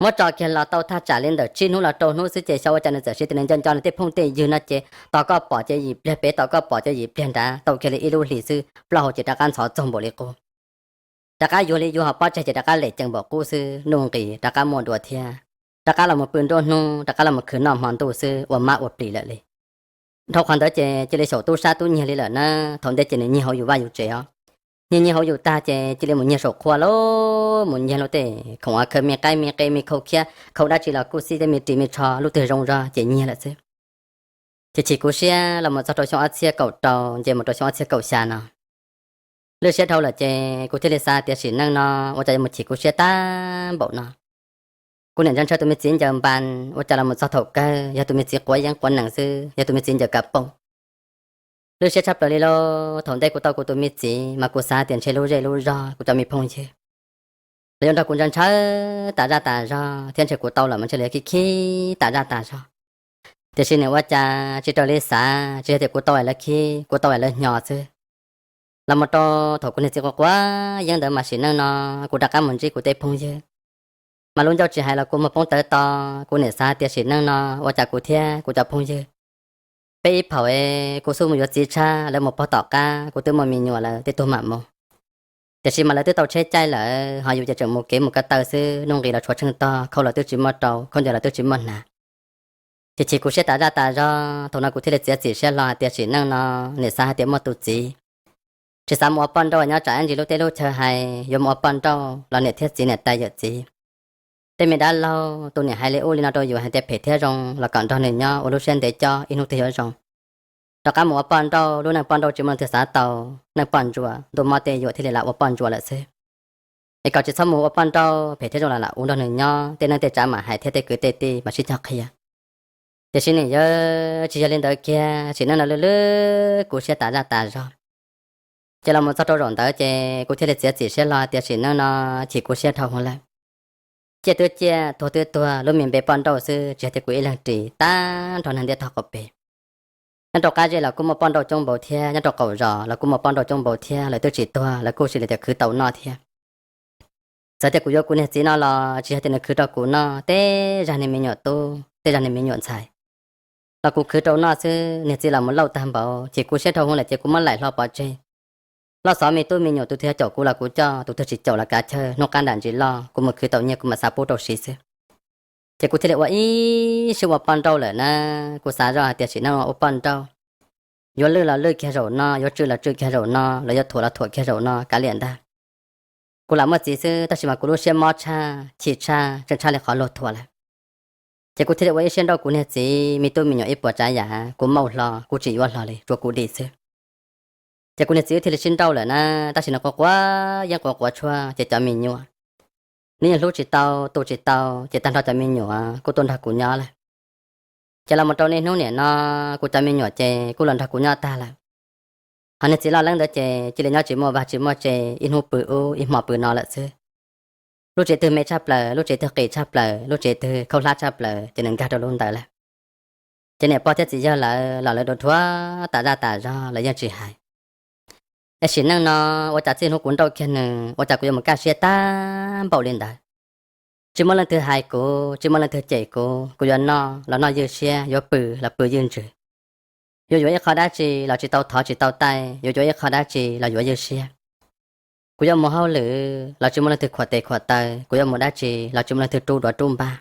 Muab tso kiag los tau thaj tsam li ntawm tsib hnub los rau hnub xwb ces xyov ua cas nws txawm siv tias nws nco nco nws tej phooj tej ywg no ces tos koj pom ces yim pliag pem, tos koj pom ces yim pliag nrad, tau kiag li ib lub hlis xwb plaub hau ces rov qab ntxhov txaug npaum li qub. Rov qab yuag li yuag ho pob tseg ces rov qab lem cees npaum qub xwb, nuj nqis rov qab muaj dua thiab. Rov qab los mus pw nruab hnub, rov qab los mus khwv noj hmo ntuj xwb, ua mab ua plis lawm li. Dhau qhov ntawd ces cia li xyaum tub sab tub nyiag li lawm na. Thaum ntej ces nws nyiag hauv yus vaj yus tsev os. Nyiag nyiag hauv yus tag ces cia li mus nyiag saum qhua lauj, mus nyiag luag tej khoom khaws me qaib me qe me khau khiab khau dab tsi los kuj xij tej me ris me tsho lub twg zoo zog ces nyiag lawm xwb. Ces chim kuv siab los mus txog rau xyoo ob txhiab kaum rau nce mus rau xyoo ob txhiab kaum xya no, lwj siab dhau lawm ces kuv thiaj li xav tias sim neej no ua cas yuav mus chim kuv siab tag npaum no. Kuv niam ntshaw ntshaw tus me txiv ncaws npas, ua cas los mus txog thaum kawg yog tus me txiv quav yeeb quav nees xwb, yog tus me txiv ncaws kav pooj. Lwj siab tshaj plaws li lauj, thaum ntej kuv tau kuv tus me txiv mas kuv xav tias ntshe lub zej lub zog kuv cov me phooj ywg los yuav nrog kuv ntshaw ntshaw tas zaj tas zog thiab ntshe kuv tau los mas ntshe lawv yuav khib khib tas zaj tas zog. Tiam sis nim ua cas tsis raws li xav, tsis yog tias kuv tau es lawv khib, kuv tau es lawv hnyo xwb. Los mus rau thaum kuv niag txiv quav quav yeeb ntawd mas sim neej no kuv rov qab mus ntsib kuv tej phooj ywg. Mas lub ncauj tsis hais los kua muag poob tawv to, kuv nim xav tias sim neej no ua cas kuv thiab kuv cov phooj ywg peb ib phaum es kuv xub mus yuav txiv tshaj, lawv mus pog tom qab kuv twb muaj me nyuam lawm tej tug mam mus. Tiam sis mas lawv twb tau tsheb caij lawm, ho yus ces tseem mus kev mus ko taw xwb, nuj nqis los tshuav tsheej tog, khau los twb tsis muaj rau, khaub ncaws los twb tsis muaj hnav. Ces chim kuv siab tas zaj tas zog, thaum no kuv thiaj li txiav txim siab hlo hais tias sim neej no nim xav hais tias muaj tus txiv, tsis xav mus ua poj nrauj nyob tsam ib ntsis lub teb lub chaw hais yuav mus ua poj nrauj los niam thiab txiv niam tais yawm txiv, tej me dab laug tus niam hais li ub li no rau yus hais tias phem thiab zoo los kom nrog nws nyob ua lub siab ntev coj ib hnub twg yuav zoo. Rov qab mus ua poj nrauj, lub neej poj nrauj tsis muaj leej twg xav tau, neej poj ntsuam ntuj mob tej yuam thiaj li lam ua poj ntsuam lawm xwb. Es kom tsis txhob mus ua poj nrauj, phem thiab zoo los lam ua nrog nws nyob, tej neej tej tsav mam hais thiab tej kwv tej tij mam sib cog qhia. Tiam sis nim yog tsis yog li ntawd kiag, sim neej no lwj lwj kuv siab tas zaj tas zog. Ces los mus txog rau zaum ntawd ces kuv thiaj li txiav txim siab hlo tias sim neej no chim kuv siab dhau hwv lawm. Ciaj twb ciaj, tuag twb tuag, lub me npe poj nrauj xwb tsis yog tias kuv ib leeg ris tag nrho neeg ntiaj teb qhov pem. Nyob rau qab zej los kuj muaj poj nrauj coob npaum thiab, nyob rau qaum zos los kuj muaj poj nrauj coob npaum thiab, lawv twb tsis tuag, lawv kuj sim li tias khwv tau noj thiab. Txawm tias kuv yuav kuv niag txiv no los tsis yog tias nws khwv rau kuv noj, tej zag niag me nyuam tub, tej zag niag me nyuam ntxhais los kuv khwv rau noj xwb, niag txiv los mus lauj tag npaum, chim kuv siab dhau hwv lawm ces kuv muab laim hlo pov tseg. Loj xov me tub me nyuam, tus twg yog caum kuv los kuv coj, tus twg tsis caum los kav chawj, hnub qab nram ntsis loj kuv mus khwv tau nyiaj kuv mam xav pub rau siv xwb. Ces kuv thiaj li ua ib siab ua poj nrauj lawm na. Kuv xav zoj hais tias sim neej ua poj nrauj, yuav lwj los lwj kiag zaum no, yuav tswj los tswj kiag zaum no, los yuav thuam los thuam kiag zaum no kav liam ntag. Kuv lam muaj txiv xwb tab sis mas kuv lub siab mob tshaj, chim tshaj, tseem tshaj li qhov luag thuam lawm. Ces kuv thiaj li ua ib siab nrauj kuv niag txiv, me tub me nyuam ib puas tsav yam kuv maum hlo kuv tsis yuav hlo li, tsuav kuv dim xwb. Ces kuv niag txiv wb thiaj li sib nrauj lawm na, tab sis nws quav quav yeeb quav quav tshuaj ces cov me nyuam nws yeej hlub tsis tau, tu tsis tau, ces tag nrho cov me nyuam kuj tuaj nrog kuv nyob lawm. Ces los mus rau niaj hnub niam no, kuv cov me nyuam ces kuj los nrog kuv nyob tag lawm. Ho niag txiv loj leeb ntawd ces cia li nyob tsis muaj vaj tsis muaj tse, ib hnub pw ub ib hmo pw no lawm xwb. Lub tsev twg me tshaj plaws, lub tsev twg qis tshaj plaws, lub tsev twg khaub hlab tshaj plaws ces nws nkag rau lub ntawd lawm. Ces niam pog thiab txiv yawg lawv los lawv dhuav dhuav tas zaj tas zog lawv yeej tsis hais. Es sim neej no ua cas txij hnub kuv nrauj kiag nws ua cas kuv yuav mus kaj siab tag npaum li ntawd. Tsis muaj leej twg hais kuv, tsis muaj leej twg cem kuv, kuv yuav noj los noj ywj siab, yuav pw los pw ywj ntsws. Yuav yuav ib qho dab tsi los tsis tau thov tsis tau taij, yuav yuav ib qho dab tsi los yuav ywj siab. Kuv yuav mus hauj lwm los tsis muaj leej twg khuam tes khuam taw, kuv yuav mus dab tsi los tsis muaj leej twg rub duav rub npag.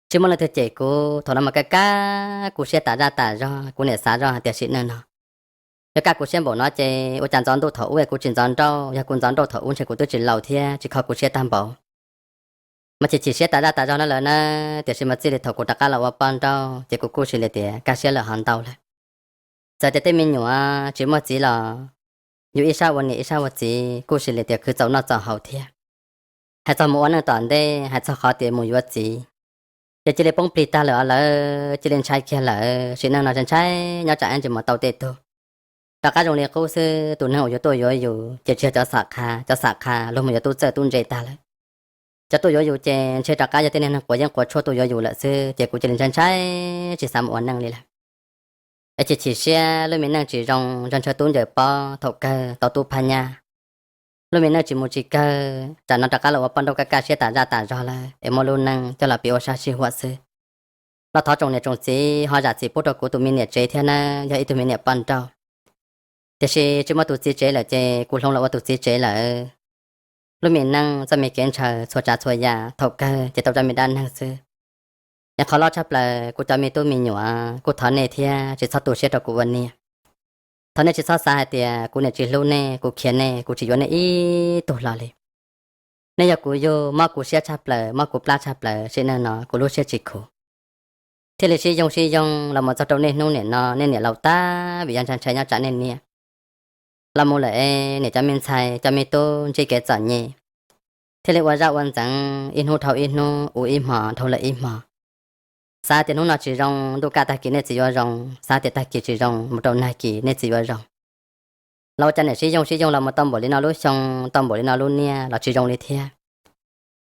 Tsis muaj leej twg cem kuv, thaum no mas kaj kaj kuv siab tas zaj tas zog, kuv niam xav zoj hais tias sim neej no yog kaj kuv siab npaum no ces ua cas ntxov ntuj thaum ub kuv tsis ntxov nrauj, yog kuv ntxov nrauj thaum ub ntshe kuv twb tsis laus thiab tsis kho kuv siab tag npaum. Mas chim chim siab tas zaj tas zog no lawm na, tiam sis mas txij li thaum kuv rov qab los ua poj nrauj ces kuv kuj sim li tias kaj siab lawm ho ntau lawm. Txawm tias tej me nyuam tsis muaj txiv los yus ib sab ua niam ib sab ua txiv kuj sis li tias khwv txaus noj txaus haus thiab. Hais txog mus ua neej tom ntej, hais txog qhov tias mus yuav txiv, ces cia li poob plig tag lawm os lawv, cia li ntshai kiag lawm. Sim neej no ntshai ntshai nyob tsam ib ntsis mus tau tej tug. Rov qab zoo li qub xwb, tus neeg uas yuav tuaj yuav yus ces tsis yog cov xam qha, cov xam qha luag mus yuav tub txawj tub ntse tag lawm. Cov tuaj yuav yus ces ntshe rov qab yog tej niag neeg quav yeeb quav tshuaj tuaj yuav yus lawm xwb, ces kuv cia li ntshai ntshai tsis xav mus ua neej li lawm. Es chim chim siab, lub me neej tsis zoo, ntshaw ntshaw tub ncaws pob, thaum kawg tau tub phab nyaj. Lub me neej tsis mus tsis kawg, tsam no rov qab los ua poj nrauj kaj kaj siab tas zaj tas zog lawm es muab lub neej coj los piv ua sab sij huam xwb. Los thov tsoom niam tsoom txiv ho zam txim pub rau kuv tus me niam tsev thiab nawb, yog ib tug me niam poj nrauj. Tiam sis tsis muaj tus txiv tsev lawm ces kuv hloov los ua tus txiv tsev lawm. Lub me neej txoj me kev ntshaw txhua tsav txhua yam, thaum kawg ces tau cov me dab neeg xwb. Yog qhov loj tshaj plaws, kuv cov me tub me nyuam kuj thov nej thiab tsis txhob tu siab rau kuv ua niam. Thov nej tsis txhob xav hais tias kuv niam tsis hlub nej, kuv khiav nej, kuv tsis yuav nej ib tug hlo li. Nej yog kuv yug, mob kuv siab tshaj plaws, mob kuv plab tshaj plaws, sim neej no kuv lub siab tsis khuv. Thiaj li sib yoog sib yoog los mus txog rau niaj hnub niam no, nej niam laus tag vim yog ntshai ntshai nyob tsam nej niam. Los mus lawm es niam cov me ntxhais cov me tub ntsib kev txom nyem, thiaj li ua zaj ua ntxeev ib hnub dhau ib hnub, ua ib hmos dhau lawm ib hmos. Xav tias hnub no tsis zoo, ntuj kaj tag kis nej txiv yuav zoo, xav tias tag kis tsis zoo, mus rau nag kis nej txiv yuav zoo. Los ua cas niam sib yoog sib yoog los mus tau npaum li no lub xyoo, tau npaum li no lub niaj los tsis zoo li thiab.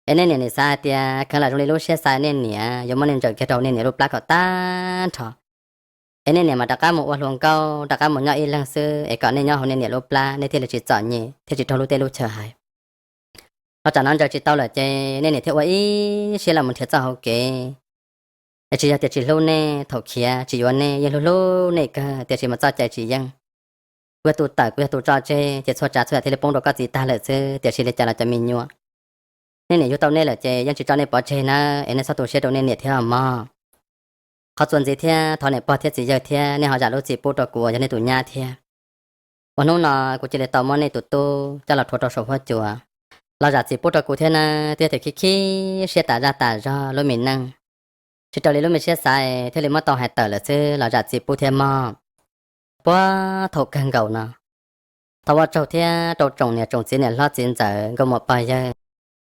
Es nej niam nim xav hais tias kheev lam zoo li lub siab xav nej niam yuav muab nej ntsaws kiag rau nej niam lub plab kom tag nrho. Es nej niam mas rov qab mus ua hluas nkauj, rov qab mus nyob ib leeg xwb, es kom nej nyob hauv nej niam lub plab, nej thiaj li tsis txom nyem thiab tsis raug lub teb lub chaw hais. Los tsam no ntsaws tsis tau lawm ces nej niam thiaj ua ib siab los mus nrhiav txoj hauv kev. Es tsis yog tias tsis hlub nej, thaum khiav tsis yuav nej, yeej hlub hlub nej kawg, tiam sis mas txoj cai tsis yeej. Kuv yog tus tawm, kuv yog tus tso tseg, ces txhua tsav txhua yam thiaj li poob rau koj txiv tag lawm xwb, tiam sis li cas los cov me nyuam, nej niam yug tau nej lawm ces yeej tsis tso nej pov tseg nawb, es nej txhob tu siab rau nej niam thiab mog. Qhov txuas ntxiv thiab thov niam pog thiab txiv yawg thiab nej ho zam lub txim pub rau kuv uas yog nej tus nyab thiab. Ua hnub no kuv cia li tau muab nej tus tub coj los rhuav rau saum huab cua. Los zam txim pub rau kuv thiab nawb, twb yog tias khib khib siab tas zaj tas zog lub me neej, tsis raws li lub me siab xav thiaj li muab tau hais tawm lawm xwb, los zam txim pub thiab mog. Puag thaum kawg nkaus no, thov ua tsaug thiab rau tsoom niam tsoom txiv niam hlob txiv ntxawm nkauj muam pog yawg,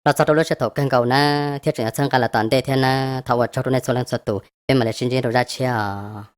los txog rau lub sij hawm thaum kawg nkaus nawb, thiab tseem yuav txhawb nqa los tom ntej thiab nawb, thov ua tsaug rau nej txhua leej txhua tus, peb mam li sib ntsib rau zaj tshiab os.